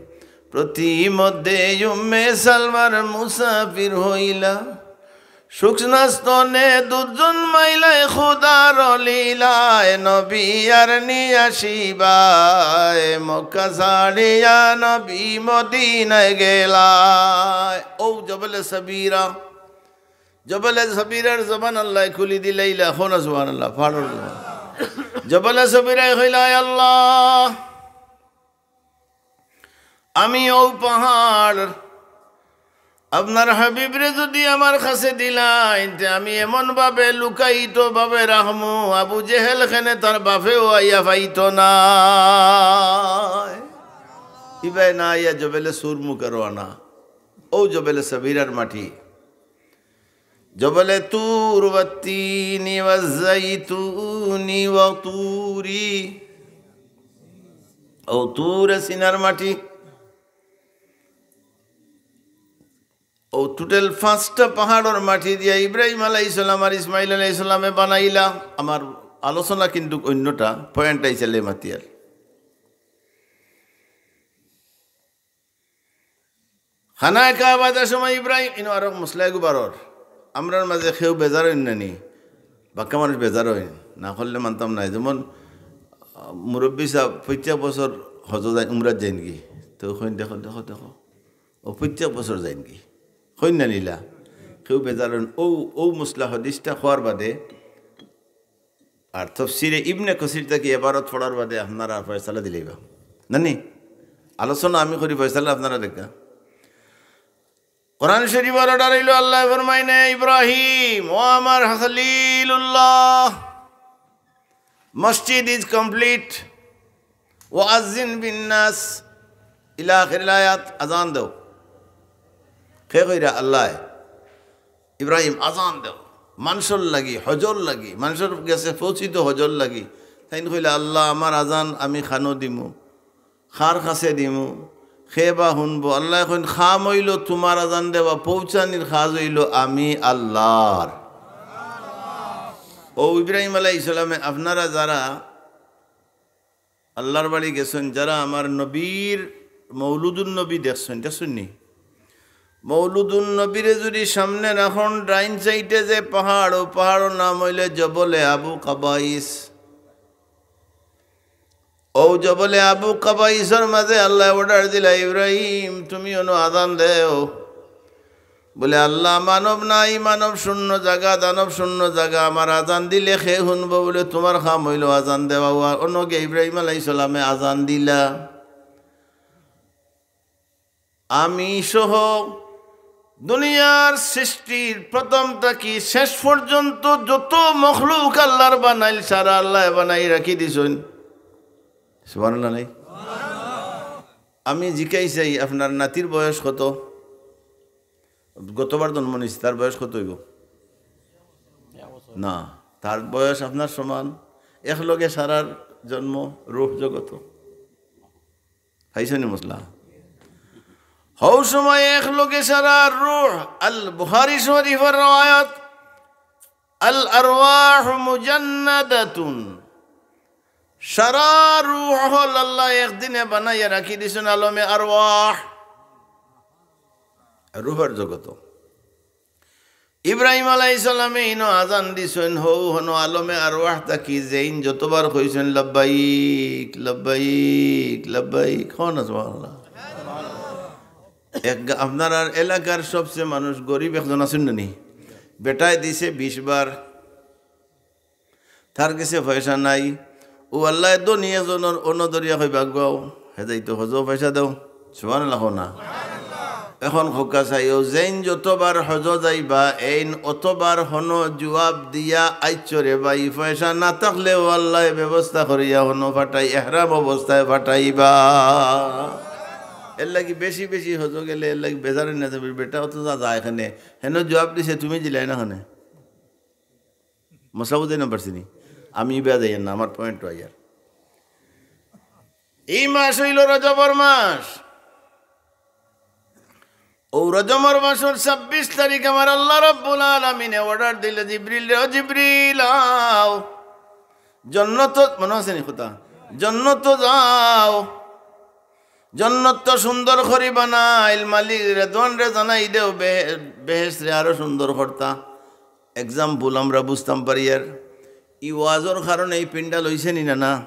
প্রতিমধ্যে উম্মে সালমার মুসাফির হইলা। শুকনা স্তনে দুধ জন্মাইলায় খুদার লীলায়, নবী আর নিয়াসিবায়, মক্কা ছাড়িয়া নবী মদিনায় গেলায়। অউ জবলে সাবিরা, জবলে সাবিরার জবান আল্লায় খুলি দিলাইলা, কও না সুবহানাল্লাহ, পাহাড়র জবান। জবলে সাবিরায় কইলা, "আয় আল্লাহ, আমি অউ পাহাড়, আপনার হাবিবরে যুদি আমার কাছে দিলাইন, তে আমি এমন ভাবে লুকায়িত ভাবে রাখমু, আবু জেহেল খেনে তার বাপেও আইয়া পাইতো নায়।" ইবায় না আইয়া জবলে সুর মুখে রওয়ানা। অউ জবলে সাবিরার মাটি। জবলে তুর ওয়াত্তিনি ওয়াজ্জাইতুনি ওয়া তুরি। অউ তুরে সিনার মাটি। অউ total পাঁচটা পাহাড়র মাটি দিয়া ইব্রাহিম আলাইহিস সালাম আর ইসমাইল আলাইহিস সালামে বানাইলা। আমার আলোচনা কিন্তু অন্যটা, point আইছে লে মাতিয়ার। খানায় কাবা যার সময় ইব্রাহিম, ইনো আরো মসলা এগু বারর। আমরার মাঝে কেউ বেজার অইন না নি? বাক্কা মানুষ বেজার অইন, না করলে মানতাম নায়। যেমন, আহ, মুরব্বি সাব প্রত্যেক বছর হজ যায়, উমরাত যাইনগি। তো কইন, "দেখো, দেখো, দেখো, অউ প্রত্যেক বছর যাইনগি।" কইন না নি লা? কেউ বেজার অইন। অউ, অউ মসলা হাদিসটা কওয়ার বাদে আর তফসিরে ইবনে কাসির থাকি এবারত পড়ার বাদে আপনারা ফয়সালা দিলাইবা। না নি? আলোচনা আমি করি, ফয়সালা আপনারা দেখা। কোরআন শরীফর order অইলো, আল্লায় ফরমাইন, "এ ইব্রাহিম, ও আমার খলিলুল্লাহ, mosque is complete, ওয়াজ্জিন বিন নাস, ইলা আখিরিল আয়াত, আজান দেও। কে কইরা? আল্লায়। ইব্রাহিম, আজান দেও। মানষর লাগি, হজর লাগি, মানষর গেছে পৌঁছিত হজর লাগি। তাইন কইলা, "আল্লাহ, আমার আজান আমি খানো দিমু, কার কাছে দিমু, কে বা হুনবো?" আল্লায় কইন, "কাম অইলো তুমার আজান দেওয়া, পৌঁছানির কাজ অইলো আমি আল্লাহর।" ও ইব্রাহিম আলাইহিস সালামে, আপনারা যারা আল্লাহর বাড়ি গেছইন, যারা আমার নবীর মৌলুদুন নবী দেখছইন, দেখছইন নি? মৌলুদুন নবীরে যদি সামনে রাখইন, ডাইন সাইডে যে পাহাড়, ও পাহাড়র নাম অইলে জবলে আবু কাবাইস। ও জবলে আবু কাবাইসর মাঝে আল্লায় order দিলা, "ইব্রাহিম, তুমি অনো আজান দেও।" বলে, "আল্লাহ, মানব নাই, মানব শূন্য জাগা, দানব শূন্য জাগা, আমার আজান দিলে কে হুনবো?" বলে, "তুমার কাম অইলো আজান দেওয়া।" অনো গিয়া ইব্রাহিম আলাইহিস সালামে আজান দিলা। আমি সহ দুনিয়ার সৃষ্টির প্রথম থাকি শেষ পর্যন্ত যত মখলুক আল্লাহর বানাইল, সারা আল্লায় বানাই রাখি দিছইন। সুবহানাল্লাহ নাই? আমি জিকাই চাই, আপনার নাতির বয়স কত? গতবার জন্ম নিছে, তার বয়স কত অইবো? না, তার বয়স আপনার সমান। একলগে সারার জন্ম, রুহ জগত। পাইছনি মসলা? হউ সময় একলগে সারার রুহ। আল বুখারী শরীফর রওয়ায়াত, "আল আরওয়াহু মুজান্নাদাতুন।" সারা রুহ অকল আল্লায় একদিনে বানাইয়া রাখি দিছইন আলমে আরওয়াহ, রুহর জগত। ইব্রাহিম আলাইহিস সালামে ইনো আজান দিছইন, হউ হনো আলমে আরওয়াহ থাকি যেইন যতবার কইছইন, "লাব্বাইক, লাব্বাইক, লাব্বাইক", কও না সুবহানাল্লাহ। এক গা-, আপনারার এলাকার সবচেয়ে মানুষ গরিব একজন আছইন না নি? বেটায় দিছে বিশ বার, তার গেছে পয়সা নাই। ও আল্লায় ধনী একজনর অনো ধরিয়া কইবা, "গো, হে যাইতো হজো পয়সা দেও।" সুবহানাল্লাহ কও না। এখন কউক্কা চাইও, যেইন যতবার হজো যাইবা, এইন অতবার হনো জুয়াব দিয়া আইচ্ছো রে ভাই, পয়সা না থাকলেও আল্লায় ব্যবস্থা করিয়া হনো ফাটাই, এহরাম অবস্থায় ফাটাইবা। এরলাগি বেশি বেশি হজো গেলে এরলাগি বেজার অইয়া যাইবা, বেটা অত যা যায় কেনে, হেনো জুয়াব দিছে, তুমি দিলায় না কেনে। মসলা বুঝাইতাম পারছি নি? আমি ইবা যাইয়ার না, আমার point আইয়ার। ই মাস অইলো রজবর মাস। অউ রজবর মাসর ছাব্বিশ তারিখ আমার আল্লাহ রাব্বুল আলামিনে order দিলা, "জিবরিলরে, ও জিবরিল, আও। জন্নতো", মনো আছে নি কথা? "জন্নতো যাও।" জন্নত তো সুন্দর করি বানাইল, মালিক রেদওয়ানরে জানাই দেও, বে-, বেহেশতরে আরো সুন্দর করতা। Example আমরা বুঝতাম পারিয়ার। ই ওয়াজর কারণে ই প্যান্ডেল অইছে নি না, না?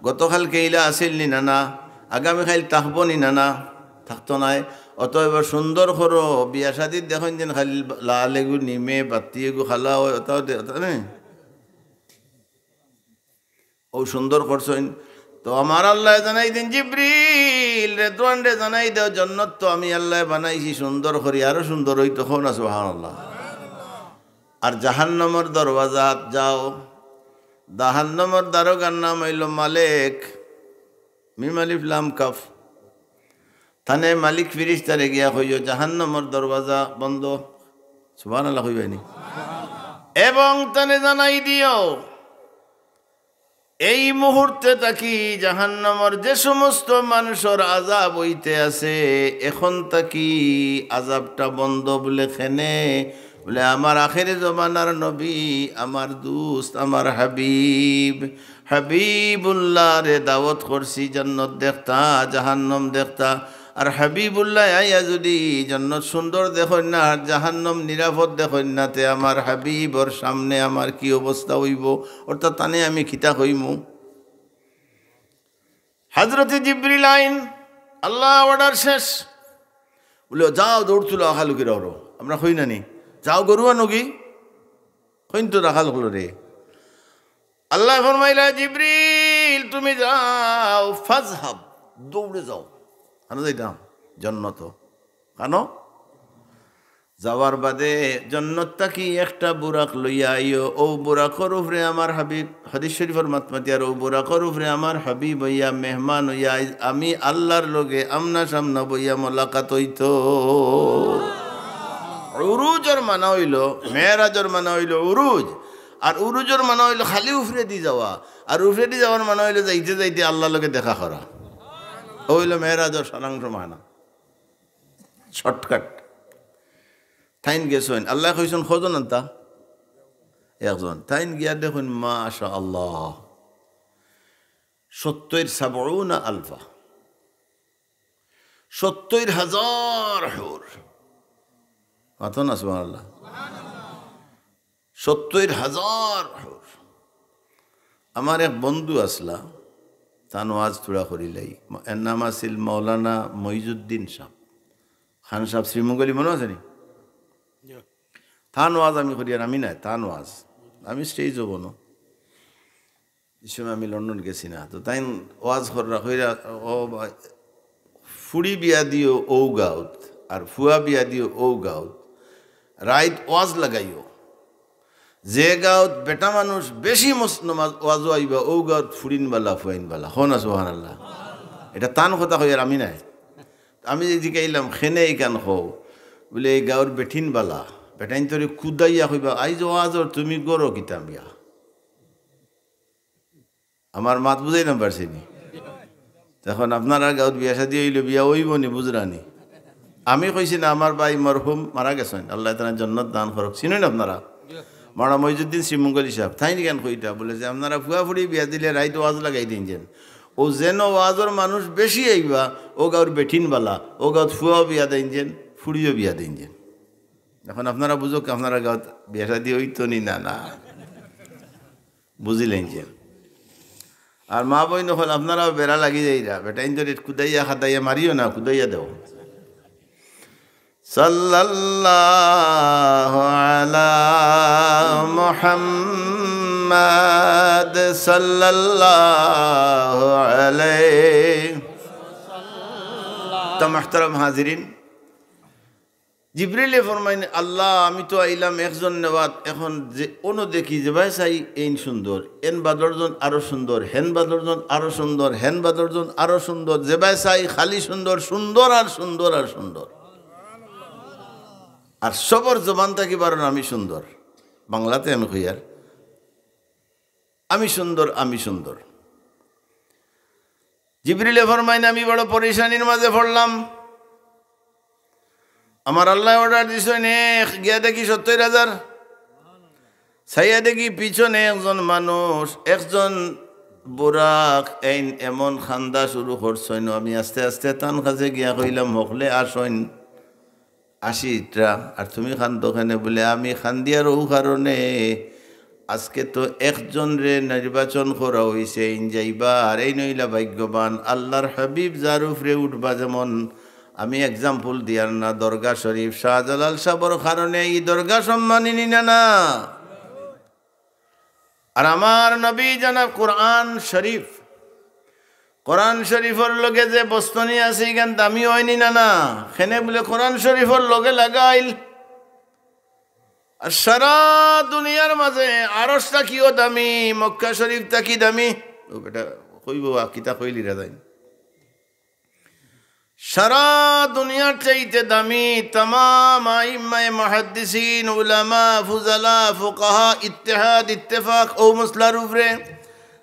গতকালকে ইলা আছিল নি না, না? আগামীকাইল থাকবো নি না, না? থাকতো নায়। অতএব সুন্দর করো, বিয়া শাদিত দেখইন যেন খালি লাল এগু নিমে, বাত্তি এগু খালা অয়, অতাও দে-, অতা নি? অউ সুন্দর করছইন। তো আমার আল্লায় জানাই দিন, "জিবরিল, রেদওয়ানরে জানাই দেও, জন্নত তো আমি আল্লায় বানাইছি সুন্দর করি, আরো সুন্দর অইতো।" কও না সুবহানাল্লাহ। আর জাহান্নামর দরওয়াজাত যাও, জাহান্নামর দারোগার নাম অইলো মালেক, মিম আলিফ লাম কাফ। তানে মালিক ফিরিস্তারে গিয়া কইও, "জাহান্নামর দরওয়াজা বন্ধ।" সুবহানাল্লাহ কইবায় নি? "এবং তানে জানাই দিও, এই মুহূর্তে থাকি জাহান্নামর যে সমস্ত মানুষর আযাব অইতে আছে, এখন থাকি আযাবটা বন্ধ।" বলে, "কেনে?" বলে, "আমার আখেরি জমানার নবী, আমার দুস্ত, আমার হাবিব, হাবিবুল্লাহরে দাওয়াত করছি, জন্নত দেখতা, জাহান্নাম দেখতা। আর হাবিবুল্লাহ আইয়া যুদি জন্নত সুন্দর দেখইন না, আর জাহান্নাম নিরাপদ দেখইন না, তে আমার হাবিবর সামনে আমার কি অবস্থা অইবো? অর্থাৎ তানে আমি কিতা কইমু?" হযরতে জিবরিল আইন, আল্লাহ order শেষ। বলে, "যাও, দৌড় তুলো, আখালুকি রাখো।" আমরা কই না নি, "যাও, গরু আনো গি।" কইন তো রাখাল অকলরে। আল্লায় ফরমাইলা, "জিবরিল, তুমি যাও, ফাজহাব, দৌড়ে যাও।" কানো যাইতাম? জন্নত। কানো? যাওয়ার বাদে জন্নত থাকি একটা বুরাক লইয়া আইও, অউ বুরাকর উপরে আমার হাবিব, হাদিস শরীফর মাতমাতিয়ার, অউ বুরাকর উপরে আমার হাবিব অইয়া, মেহমান অইয়া, আইজ আমি আল্লার লগে আমনা সামনা বইয়া মোলাকাত অইতো। উরুজর মানা অইলো, মেরাজর মানা অইলো উরুজ, আর উরুজর মানা অইলো খালি উপরেদি যাওয়া, আর উপরেদি যাওয়ার মানা অইলো যাইতে যাইতে আল্লার লগে দেখা করা। অউ অইলো মেরাজর সারাংশ মানা। Shortcut। তাইন গেছইন, আল্লায় কইছইন, "কয়জন আনতা?" একজন। তাইন গিয়া দেখইন, মাশাআল্লাহ, সত্তইর, সাবউনা আলফা, সত্তইর হাজার হুর। মাতো না সুবহানাল্লাহ। সত্তইর হাজার হুর। আমার এক বন্ধু আছলা, তান ওয়াজ থুড়া করিলাই। এর নাম আছিল মাওলানা মইজুদ্দিন সাব। খান সাব শ্রীমঙ্গলী মনো আছে নি? তান ওয়াজ আমি করি, আর আমি নায়, তান ওয়াজ। আমি stage-ও বনো। ই সময় আমি লন্ডন গেছি না। তো তাইন ওয়াজ কররা কইরা, "ও ভাই, ফুড়ি বিয়া দিও অউ গাউত, আর ফুয়া বিয়া দিও অউ গাউত। রাইত ওয়াজ লাগাইও। যে গাউত বেটা মানুষ বেশি মস-, নমাজ ওয়াজো আইবা, অউ গাউত ফুড়িন বালা, ফুয়াইন বালা।" কও না সুবহানাল্লাহ। ইটা তান কথা কইয়ার আমি নায়। আমি যে জিকাইলাম, "কেনে ইখান কও?" বুলে, "এই গাউর বেটিন বালা, বেটাইন্তরে কুদাইয়া কইবা, 'আইজ ওয়াজর তুমি গরো কিতা মিয়া?'" আমার মাত বুঝাইতাম পারছি নি? অখন আপনারার গাউত বিয়া শাদি অইলো, বিয়া অইবো নি, বুঝরা নি? আমি কইছি না, আমার ভাই মরহুম মারা গেছইন, আল্লায় তানরে জন্নত দান করউক, চিনইন আপনারা? মাওলানা মইজুদ্দিন শ্রীমঙ্গলী সাব, তাইন ইখান কইতা, বুলে যে আপনারা ফুয়া ফুড়ি বিয়া দিলে রাইত ওয়াজ লাগাই দেইন যেন। অউ যেন ওয়াজর মানুষ বেশি আইবা, অউ গাউর বেটিন বালা, অউ গাউত ফুয়াও বিয়া দেইন যেন, ফুড়িও বিয়া দেইন যেন। অখন আপনারা বুঝউক্কা, আপনারার গাউত বিয়া শাদি অইতো নি না, না? বুঝিলাইন যে। আর মা বইন অকল, আপনারাও বেড়া লাগি যাইরা, বেটাইন্তরে কুদাইয়া খাদাইয়া মারিও না, কুদাইয়া দেও। সাল্লাল্লাহু আলা মুহাম্মাদ সাল্লাল্লাহু আলাইহি। তো মুহতারাম হাজিরিন, জিবরিলে ফরমাইন, "আল্লাহ, আমি তো আইলাম একজন নেওয়াত, অখন যে অনো দেখি যেবায় চাই এইন সুন্দর, এন বাদর জন আরো সুন্দর, হেন বাদর জন আরো সুন্দর, হেন বাদর জন আরো সুন্দর, যেবায় চাই খালি সুন্দর, সুন্দর আর সুন্দর আর সুন্দর। আর সবর জবান থাকি বারর আমি সুন্দর।" বাংলাতে আমি কইয়ার, "আমি সুন্দর, আমি সুন্দর।" জিবরিলে ফরমাইন, "আমি বড় পরেশানির মাঝে পড়লাম। আমার আল্লায় order দিছইন এক, গিয়া দেখি সত্তইর হাজার। চাইয়া দেখি পিছনে একজন মানুষ, একজন বুরাক এইন এমন কান্দা শুরু করছইন, আমি আস্তে আস্তে তান কাছে গিয়া কইলাম, 'হকলে আসইন।' আসি ইতরা, আর তুমি কান্দো কেনে?" বুলে, "আমি কান্দিয়ার অউ কারণে, আজকে তো একজনরে নির্বাচন করা অইছে, এইন যাইবা, আর এইন অইলা ভাগ্যবান, আল্লার হাবিব যার উপরে উঠবা।" যেমন আমি example দিয়ার না, দরগা শরীফ, শাহজালাল সাবর কারণে ই দরগা সম্মানী নি না, না? আর আমার নবী জনাব কোরআন শরীফ, কোরআন শরীফর লগে যে বস্তনি আছে, ইখান দামি অয়নি না, না? কেনে বুলে কোরআন শরীফর লগে লাগাইল। আর সারা দুনিয়ার মাঝে আরশ থাকিও দামি, মক্কা শরীফ থাকি দামি। ও বেটা, কইবো, "আ, কিতা কইলি রে তাইন?" সারা দুনিয়ার চাইতে দামি, তামাম আইম্মায়ে মুহাদ্দিসিন, উলামা, ফুজালা, ফুকাহা, ইত্তেহাদ, ইত্তেফাক, অউ মসলার উপরে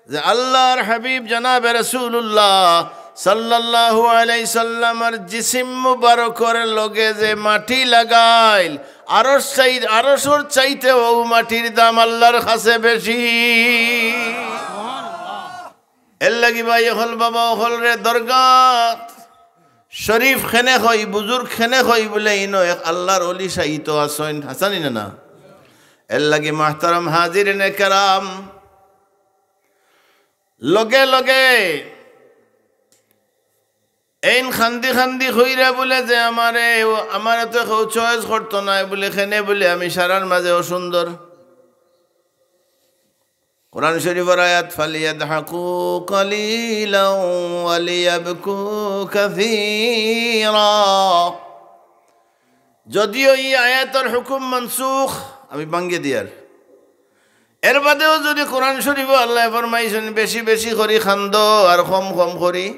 যে আল্লার হাবিব জনাবে রাসূলুল্লাহ সাল্লাল্লাহু আলাইহি সাল্লামর জিসিম মুবারকর লগে যে মাটি লাগাইল, আরশ চাই-, আরশর চাইতে অউ মাটির দাম আল্লার কাছে বেশি। এর লাগি ভাই অকল, বাবা অকলরে, দরগা শরীফ কেনে কই, বুজুর্গ কেনে কই বুলে, ইনো এক আল্লার অলি শায়িত আছইন, হাছানি না, না? এর লাগি মুহতারাম হাজিরিনে কেরাম, লগে লগে এইন কান্দি কান্দি কইরা বুলে যে, "আমারে, আমারে তো কেউ choice করতো নায়," বুলে, "কেনে?" বুলে, "আমি সারার মাঝে অসুন্দর।" কোরআন শরীফর আয়াত, "ফালিয়াদহাকু কালিলাও ওয়ালিয়াবকু কাসীরা।" যদিও ই আয়াতর হুকুম মানসুখ, আমি ভাঙ্গি দিয়ার। এর বাদেও যুদি কোরআন শরীফো আল্লায় ফরমাইছইন, "বেশি বেশি করি কান্দো আর কম কম করি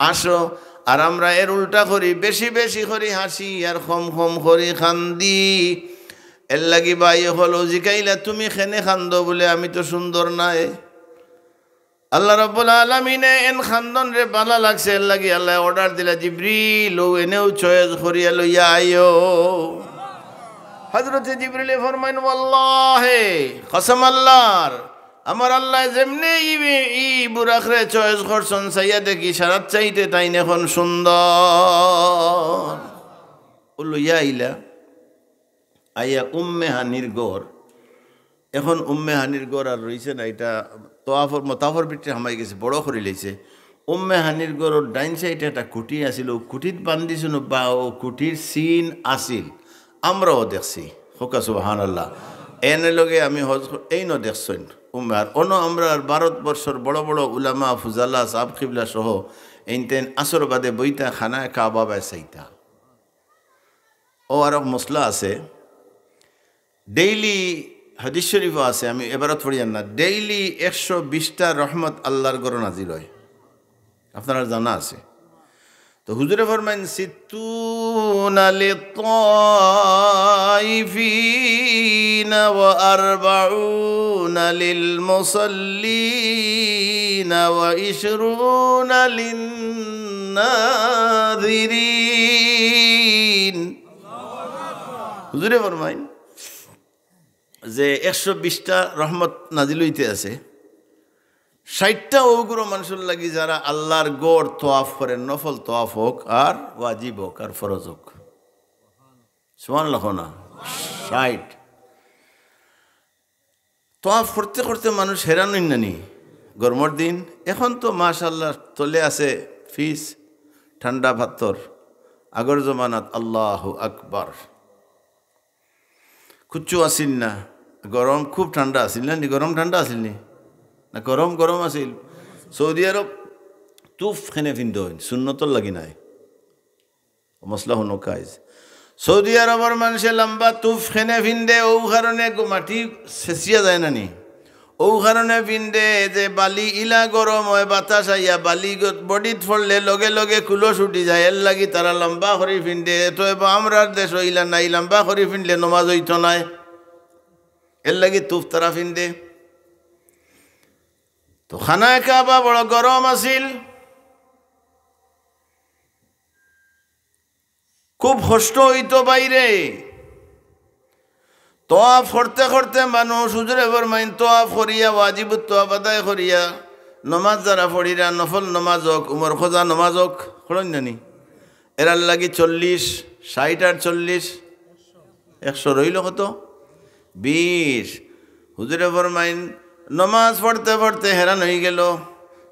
হাসো", আর আমরা এর উল্টা করি, "বেশি বেশি করি হাসি আর কম কম করি কান্দি।" এরলাগি ভাই অকল জিকাইলা, "তুমি কেনে কান্দো?" বুলে, "আমি তো সুন্দর নায়।" আল্লাহ রাব্বুল আলামিনে এন কান্দনরে ভালা লাগছে, এরলাগি আল্লায় order দিলা, "জিবরিল, অউ এনউ choice করিয়া লইয়া আইও।" হযরতে জিবরিলে ফরমাইন, "ওয়াল্লাহে, কসম আল্লাহর, আমার আল্লায় যেমনে ই, ই বুরাকরে choice করছইন, চাইয়া দেখি সারার চাইতে তাইন এখন সুন্দর।" অউ লইয়া আইলা, আইয়া উম্মে হানির ঘর। এখন উম্মে হানির ঘর আর রইছে না, ইটা তোয়াফর, মতাফর ভিতরে হামাই গেছে, বড় করি লাইছে। উম্মে হানির ঘরর ডাইন সাইডে একটা কুঠি আছিল, অউ কুঠিত বান্ধিছইন বা অউ কুঠির চিন আছিল, আমরাও দেখছি। কউক্কা সুবহানাল্লাহ। এনে লগে আমি হজ ক-, এইনও দেখছইন উম্মে, আর অনো আমরার ভারতবর্ষর বড় বড় উলামা, ফুজালা, সাব কিবলা সহ এইন তেইন আসর বাদে বইতা খানায়ে কাবা বায় চাইতা। অউ আরক মসলা আছে, daily হাদিস শরীফো আছে, আমি এবারত পড়িয়ার না, daily একশো বিশটা রহমত আল্লাহর ঘরো নাজিল অয়, আপনারার জানা আছে। তো হুজুরে ফরমাইন, "সিত্তুনা লিত্তাইফিনা ওয়া আরবাউনা লিল মুসাল্লিনা ওয়া ইশরুনা লিন নাযিরিন।" হুজুরে ফরমাইন যে একশো বিশটা রহমত নাজিল অইতে আছে, ষাইটটা অউগুলো মানষর লাগি যারা আল্লাহর ঘর তোয়াফ করের, নফল তোয়াফ অউক আর ওয়াজিব অউক আর ফরজ অউক। সুবহানাল্লাহ কও না? ষাইট। তোয়াফ করতে করতে মানুষ হেরান অইন না নি? গরমর দিন, এখন তো মাশাআল্লাহ তলে আছে ফ্রিজ, ঠান্ডা পাথর। আগর জমানাত আল্লাহু আকবার, কুচ্ছু আছিল না, গরম, খুব ঠান্ডা আছিল না নি? গরম ঠান্ডা আছিল নি? না, গরম গরম আছিল। সৌদি আরব তুফ কেনে ফিন্দইন, সুন্নতর লাগি নায়। মসলা হুনো কাইজ। সৌদি আরবর মানষে লম্বা তুফ কেনে ফিন্দে, অউ কারণে গো-, মাটি ছেঁচিয়া যায় না নি? অউ কারণে ফিন্দে যে বালি ইলা গরম অয়, বাতাস আইয়া বালি গ-, বডিত পড়লে লগে লগে কুলস উঠি যায়, এরলাগি তারা লম্বা করি ফিন্দে। অতএব আমরার দেশো ইলা নাই, লম্বা করি ফিনলে নমাজ অইতো নায়, এরলাগি তুফ তারা ফিন্দে। তো খানায়ে কাবা বড় গরম আছিল, খুব কষ্ট অইতো বাইরে। তোয়াফ করতে করতে মানুষ, হুজুরে ফরমাইন, তোয়াফ করিয়া, ওয়াজিবুত তোয়াফ আদায় করিয়া, নমাজ যারা পড়িরা, নফল নমাজ অউক, উমর খজা নমাজ অউক, পড়ইন না নি? এরার লাগি চল্লিশ, ষাইট আর চল্লিশ, একশো রইল কত? বিশ। হুজুরে ফরমাইন, নমাজ পড়তে পড়তে হেরান অইগেলো,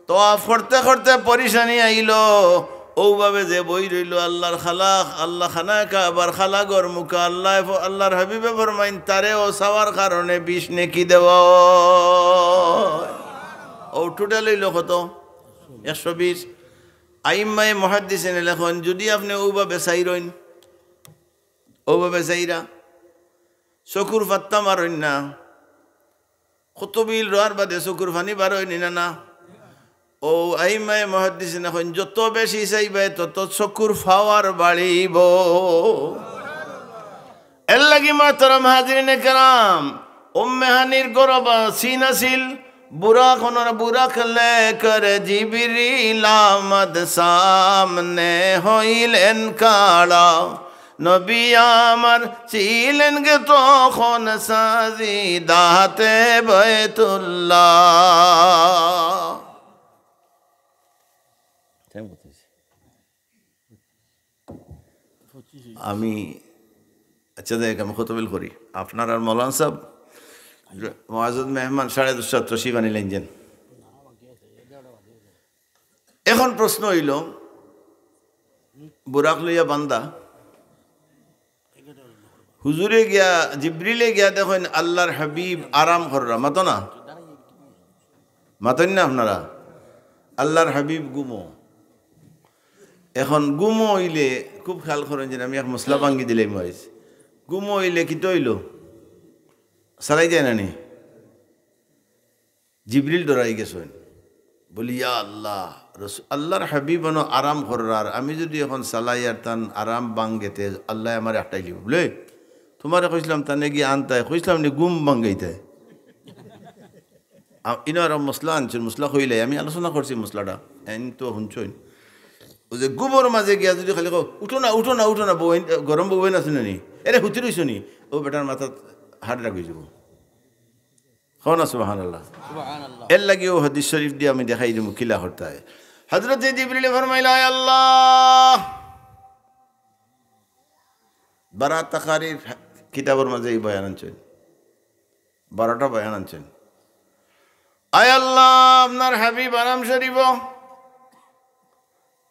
তোয়াফ করতে করতে পরিশানি আইলো, অউভাবে যে বই রইলো আল্লাহর খালা, আল্লাহ খানায়ে কাবার খালা ঘর মুখা, আল্লাহ ফ-, আল্লাহর হাবিবে ফরমাইন, তারেও চাওয়ার কারণে বিশ নেকি দেওয়া অয়। অউ total অইলো কত? একশো বিশ। আইম্মায়ে মুহাদ্দিসিনে লেখইন, যুদি আপনে অউভাবে চাইরইন, অউভাবে চাইরা, চকুর পাত্তা মারইন না। কুতুবিল রওয়ার বাদে চকুর পানি বার অয় নি না, না? অউ আইম্মায়ে মুহাদ্দিসিনে কইন, যত বেশি চাইবায়, তত চকুর power বাড়িবো। এরলাগি মোহতারাম হাজিরিনে কেরাম, উম্মে হানির ঘরো চিন আছিল, বুরাক অনর বুরাক লেকর জিবরিল আমদ সামনে হইলেন খাড়া। নবী আমার ছিলেন গে তখন সাজিদাতে বায়তুল্লাহ। আমি, আচ্ছা, যাই হোক, আমি খুতবিল করি। আপনারার মৌলানা সাব, মুআজ্জাজ মেহমান সাড়ে দশটা তশরিফ আনিলাইন যেন। এখন প্রশ্ন অইলো, বুরাক লইয়া বান্দা, হুজুরে গিয়া, জিবরিলে গিয়া দেখইন আল্লাহর হাবিব আরাম কররা, মাতো না? মাতইন না আপনারা? আল্লাহর হাবিব ঘুমো। এখন ঘুমো অইলে খুব খেয়াল করইন যে আমি এক মসলা ভাঙ্গি দিলাইমু আইজ। ঘুমো অইলে কিতা অইলো? চালাই যায় না নি? জিবরিল ডরাই গেছইন, বলি, "ইয়া আল্লাহ, রসু-, আল্লাহর হাবিব অনো আরাম কররার, আমি যুদি এখন চালাই আর তান আরাম ভাঙ্গে তে আল্লায় আমারে আটাইলিবো।" বলে, "তুমারে কইছলাম তানে গিয়া আনতায়, কইছলাম নি ঘুম ভাঙ্গাইতায়।" আ, ইনো আরো মসলা আনছইন, মসলা কইলাই, আমি আলোচনা করছি মসলাটা, এন তো হুনছইন। অউ যে ঘুমর মাঝে গিয়া যুদি খালি কও, "উঠো না, উঠো না, উঠো না, বউয়াইন, গরম বউয়াইন আছে না নি? এরে হুতি রইছো নি?" অউ বেটার মাথাত heart attack অইযিবো। কও না সুবহানাল্লাহ। সুবহানাল্লাহ। এরলাগি অউ হাদিস শরিফ দিয়া আমি দেখাই দিমু কিলা করতায়। হযরতে জিবরিলে ফরমাইলা, "আয় আল্লাহ।" বারাত তাকারির কিতাবর মাঝে ই বয়ান আনছইন, বারোটা বয়ান আনছইন। "আয় আল্লাহ, আপনার হাবিব আরাম শরিফো,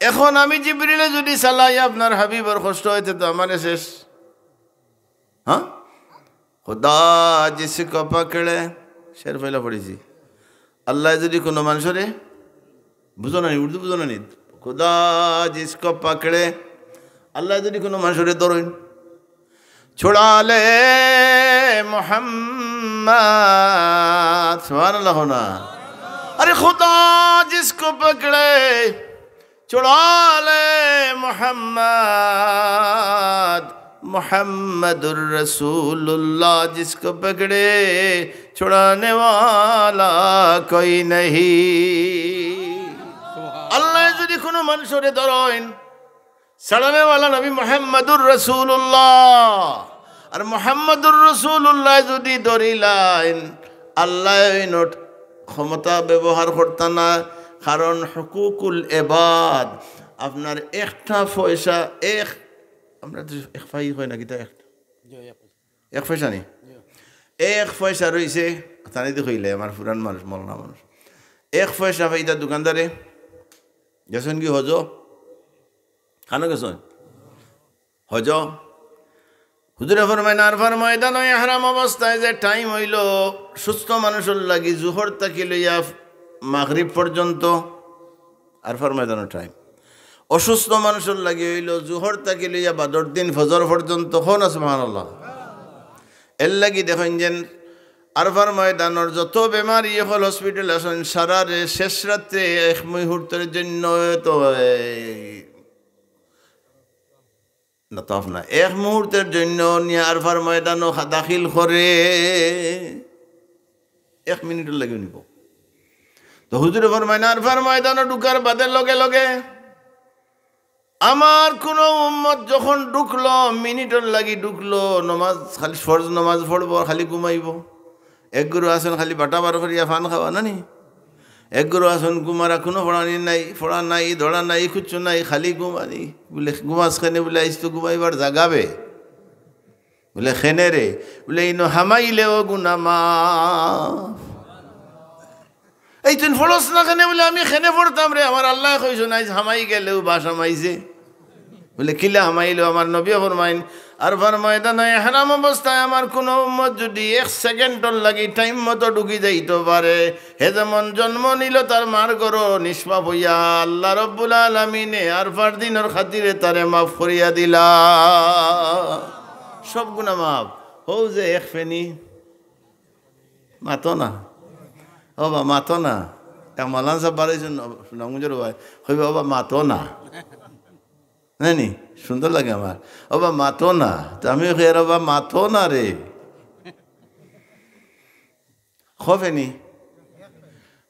এখন আমি জিবরিলে যুদি চালাই আপনার হাবিবর কষ্ট অইতে তো আমারে শেষ।" হ্যাঁ? "খুদা জিসকো পকড়ে", শের পয়লা পড়ছি। আল্লায় যুদি কুনু মানষরে, বুঝো না নি, উর্দু বুঝো না নি? "খুদা জিসকো পকড়ে", আল্লায় যুদি কুনু মানষরে ধরইন, "ছুড়া লে মোহাম্মদ", সুবহানাল্লাহ না? আরে, "খুদা জিসকো পকড়ে, ছুড়া লে মোহাম্মদ, মোহাম্মদুর রসুলুল্লাহ জিসকো পকড়ে, ছুড়ানে ওয়ালা কোই নেহি।" আল্লায় যুদি কুনু মানষরে ধরইন, ছাড়ানেওয়ালা নবী মোহাম্মদুর রাসূলুল্লাহ। আর মোহাম্মদুর রাসূলুল্লাহ যুদি ধরিলাইন, আল্লায় অউ নোট ক্ষমতা ব্যবহার করতা না, কারণ হুকুকুল ইবাদ, আপনার একটা পয়সা, এক, আমরা তো এক ফাই কই না কিতা, এক, জি, এক পয়সা। এক পয়সা নি? জি। এক পয়সা রইছে, তানি তো কইলে আমার পুরান মানুষ, মৌলানা মানুষ। এক পয়সা পাইতা দোকানদারে, গেছইন কি হজ? কানো গেছইন? হজ। হুজুরে ফরমাইন, আরফার ময়দানো ইহরাম অবস্থায় যে টাইম অইলো, সুস্থ মানুষর লাগি জুহর থাকি লইয়া মাগরিব পর্যন্ত আরফার ময়দানো টাইম। অসুস্থ মানুষর লাগি অইলো জুহর থাকি লইয়া বাদর দিন ফজর পর্যন্ত। কও না সুবহানাল্লাহ। এর লাগি দেখইন যেন আরফার ময়দানর যত বেমারি অকল হসপিটাল আছইন, সারারে শেষ রাত্রে এক মুহূর্তর জন্য তো এই না, তাফ না। এক মুহূর্তর জন্য নিয়া আরফার ময়দানো খা-, দাখিল করে, এক মিনিটর লাগিও নিবো। তো হুজুরে ফরমাইন, আরফার ময়দানো ঢুকার বাদে লগে লগে আমার কুনু উম্মত যখন ঢুকলো, মিনিটর লাগি ঢুকলো, নমাজ খালি ফরজ নমাজ পড়বো, খালি ঘুমাইবো। এক গুরু আছইন খালি বাটা বার করিয়া পান খাওয়া, না নি? এক গুরু আছইন ঘুমারা, কুনু পড়ানি নাই, পড়া নাই, দড়া নাই, কুচ্ছু নাই, খালি ঘুমানি। বুলে, "ঘুমাস কেনে?" বুলে, "আইজ তো ঘুমাইবার জাগা বে।" বুলে, "কেনে রে?" বুলে, "ইনো হামাইলেও গুনা মাফ।" "এই তুই পড়স না কেনে?" বুলে, "আমি কেনে পড়তাম রে, আমার আল্লায় কইছইন আইজ হামাই গেলেও বাস হামাইছে।" বুলে, "কিলা হামাইলো?" আমার নবীয়ে ফরমাইন, আরফার ময়দানো ইহরাম অবস্থায় আমার কুনু উম্মত যুদি এক সেকেন্ডর লাগি টাইম মতো ঢুকি যাইতো পারে, হে যেমন জন্ম নিলো তার মার গর্ভো নিষ্পাপ অইয়া, আল্লাহ রব্বুল আলামিনে আরফার দিনর খাতিরে তারে মাফ করিয়া দিলা। সব গুনা মাফ। অউ যে এক ফেনি, মাতো না। ও বা, মাতো না। এক মৌলানা সাব বারইছইন, সুনামগঞ্জর ভাই। কইবা, "ও বা, মাতো না।" না নি? সুন্দর লাগে আমার। "ও বা, মাতো না।" তো আমি কই, "আরে বা, মাতো না রে।" কয় ফেনি?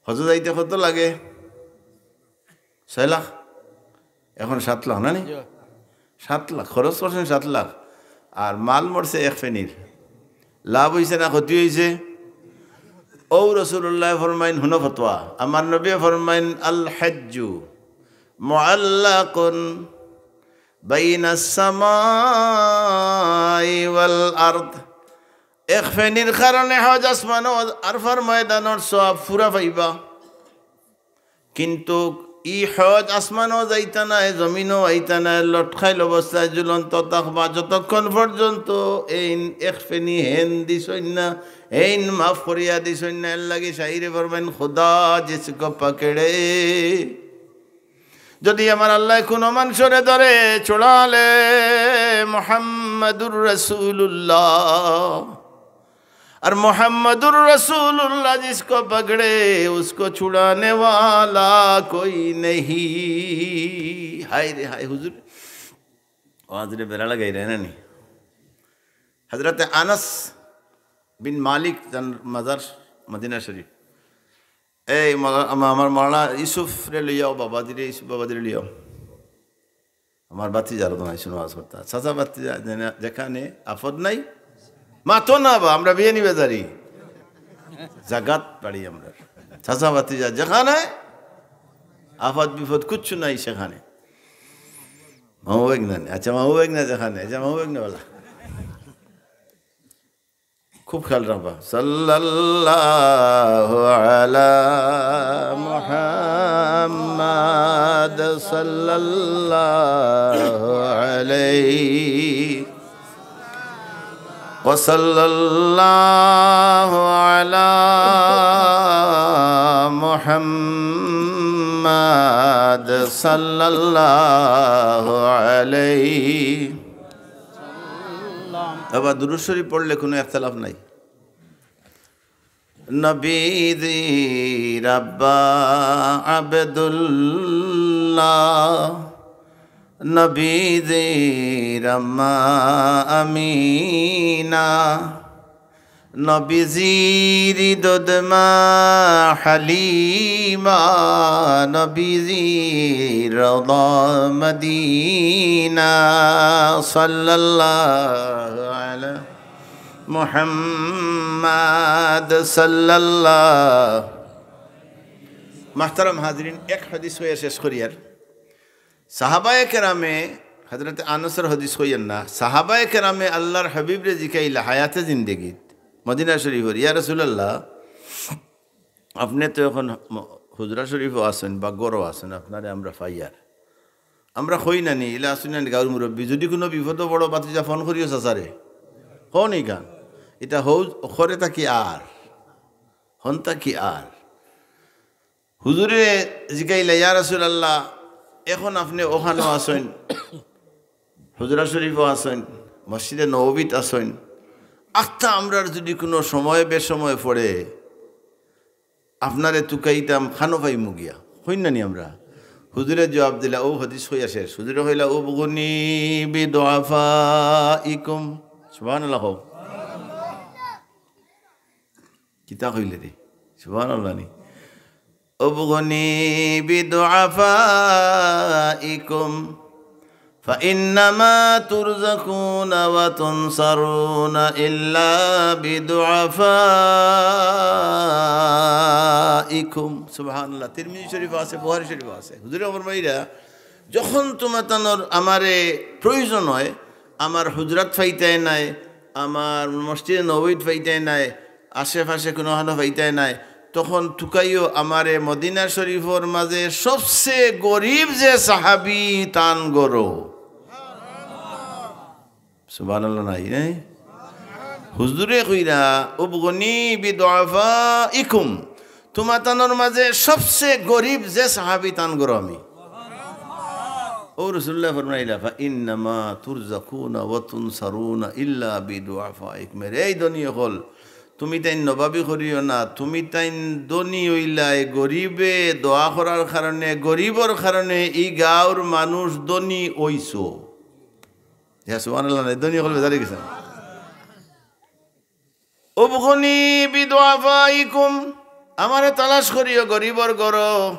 হজো যাইতে কত লাগে? ছয় লাখ? এখন সাত লাখ, না নি? জি। সাত লাখ, খরচ করছইন সাত লাখ, আর মাল মরছে এক ফেনির। লাভ অইছে না ক্ষতি অইছে? অউ রাসূলুল্লায় ফরমাইন, হুনো ফতোয়া, আমার নবীয়ে ফরমাইন, "আল হাজ্জু মুআল্লাকুন বাইনাস সামাই ওয়াল আরদ।" এক ফেনির কারণে হজ আসমানো আরফার ময়দানর সওয়াব পুরা পাইবা। কিন্তু ই হজ আসমানো যাইতা নায়, জমিনো আইতা নায়, লটকাইল অবস্থায় ঝুলন্ত থাকবা যতক্ষণ পর্যন্ত এইন এক ফেনি হেন দিছইন না, এইন মাফ করিয়া দিছইন না। এর লাগি শাইরে ফরমাইন, "খুদা জিসকো পকড়ে, যদি আমার আল্লায় কুনু মানষরে ধরে ছুড়ালে মুহাম্মাদুর রাসূলুল্লাহ, আর মুহাম্মাদুর রাসূলুল্লাহ জিসকো পকড়ে, উসকো ছুড়ানে ওয়ালা কোই নেহি। হায় রে হায়, হুজুর, আওয়াজরে বেড়া লাগাই রে নানি। হযরতে আনাস বিন মালিক, তান মাজার মদিনা শরীফ। এই মৌলা-, আমা-, আমার মাওলানা ইউসুফরে লইয়াও, বাবাজিরে, ইউসুফ বাবাজিরে লইয়াও। আমার ভাতিজার তো নাই, শুনো আজ কথা। চাচা ভাতিজা যেনে-, যেখানে আপদ নাই, মাতো না বা, আমরা বিয়ানীবাজারি। জাগাত বাড়ি আমরা। চাচা ভাতিজা যেখানে আপদ বিপদ কিচ্ছু নাই সেখানে। মামু ভাইগনা নেই। আচ্ছা, মামু ভাইগনা যেখানে, আচ্ছা, মামু ভাইগনা বলা। খুব খেয়াল রাখবা। সাল্লাল্লাহু আলা মুহাম্মাদ, সাল্লাল্লাহু আলাইহি ওয়া সাল্লাল্লাহু আলা মুহাম্মাদ, সাল্লাল্লাহু আলাইহি। আবার দুরূদ শরীফ পড়লে কোনো ইখতিলাফ নাই। নবীজির আব্বা আব্দুল্লাহ, নবীজির আম্মা আমিনা, নবীজির দুধমা হালিমা, নবীজির রওজা মদিনা, সাল্লাল্লাহু আলা মুহাম্মাদ, সাল্লাল্লাহু। মুহতারাম হাজিরিন, এক হাদিস কইয়া শেষ করিয়ার। সাহাবায়ে কেরামে, হযরতে আনাসর হাদিস কইয়ার না, সাহাবায়ে কেরামে আল্লাহর হাবিবরে জিকাইলা হায়াতে জিন্দেগিত, মদিনা শরীফর, "ইয়া রাসূলুল্লাহ, আপনে তো এখন ম-, হুজরা শরীফও আছইন বা ঘরও আছইন, আপনারে আমরা পাইয়ার। আমরা কই না নি, ইলা আছইন না নি গাঁওর মুরব্বি, যুদি কুনু বিপদো পড়ো ভাতিজা ফোন করিও চাচারে।" কও নি কান? ইতা হউ-, অখরে থাকি আর, হন থাকি আর। হুজুরে জিকাইলা, "ইয়া রাসূলুল্লাহ, এখন আপনে অখানো আছইন, হুজরা শরীফও আছইন, মসজিদে নববীত আছইন, আখতা আমরার যুদি কুনু সময় বেসময় পড়ে, আপনারে তুকাইতাম, খানো পাইমু গিয়া, কইন না নি আমরা?" হুজুরে জবাব দিলা, অউ হাদিস কইয়া শেষ। হুজুরে কইলা, "উবগুনি বিদুআফাইকুম।" সুবহানাল্লাহ কও। কিতা কইলে রে? সুবহানাল্লাহ নি? "উবগুনি বিদুআফাইকুম, ফাইন্নামা তুরযাকুনা ওয়া তুনসারুনা ইল্লা বিদুআফাইকুম।" সুবহানাল্লাহ। তিরমিজি শরীফ আছে, বুখারী শরীফ আছে। হুজুরে ফরমাইরা, যখন তুমাতানর আমারে প্রয়োজন অয়, আমার হুজরাত পাইতায় নায়, আমার মসজিদে নববীত পাইতায় নায়, আশেপাশে কুনুখানো পাইতায় নায়, তখন তুকাইও আমারে মদিনা শরীফর মাঝে সবচে গরিব যে সাহাবী তান ঘরো। সুবহানাল্লাহ নাই, নাই? হুজুরে কইরা, "উবগুনি বিদুআফাইকুম।" তুমাতানর মাঝে সবচে গরিব যে সাহাবী তান ঘরো আমি। অউ রাসূলুল্লায় ফরমাইলা, "ফাইন্নামা তুরযাকুনা ওয়া তুনসারুনা ইল্লা বিদুআফাইকুম।" রে এই ধনী অকল, তুমিতাইন নবাবি করিও না, তুমিতাইন ধনী অইলায় গরিবে দোয়া করার কারণে, গরিবর কারণে ই গাঁওর মানুষ ধনী অইছো। ইয়া সুবহানাল্লাহ, নাই ধনী অকল বেজার অইগেছইন। "উবগুনি বিদুআফাইকুম", আমারে তালাশ করিও গরিবর ঘরো।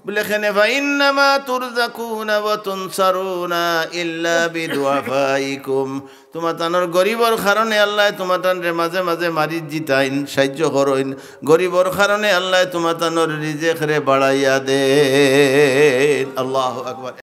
বুলে, "কেনে?" "ফাইন্নামা তুরযাকুনা ওয়া তুনসারুনা ইল্লা বিদুআফাইকুম।" তুমাতানর গরিবর কারণে আল্লায় তুমাতানরে মাঝে মাঝে মারিত জিতাইন, সাইয্য করইন। গরিবর কারণে আল্লায় তুমাতানর রিজেকরে বাড়াইয়া দেইন। আল্লাহু আকবার।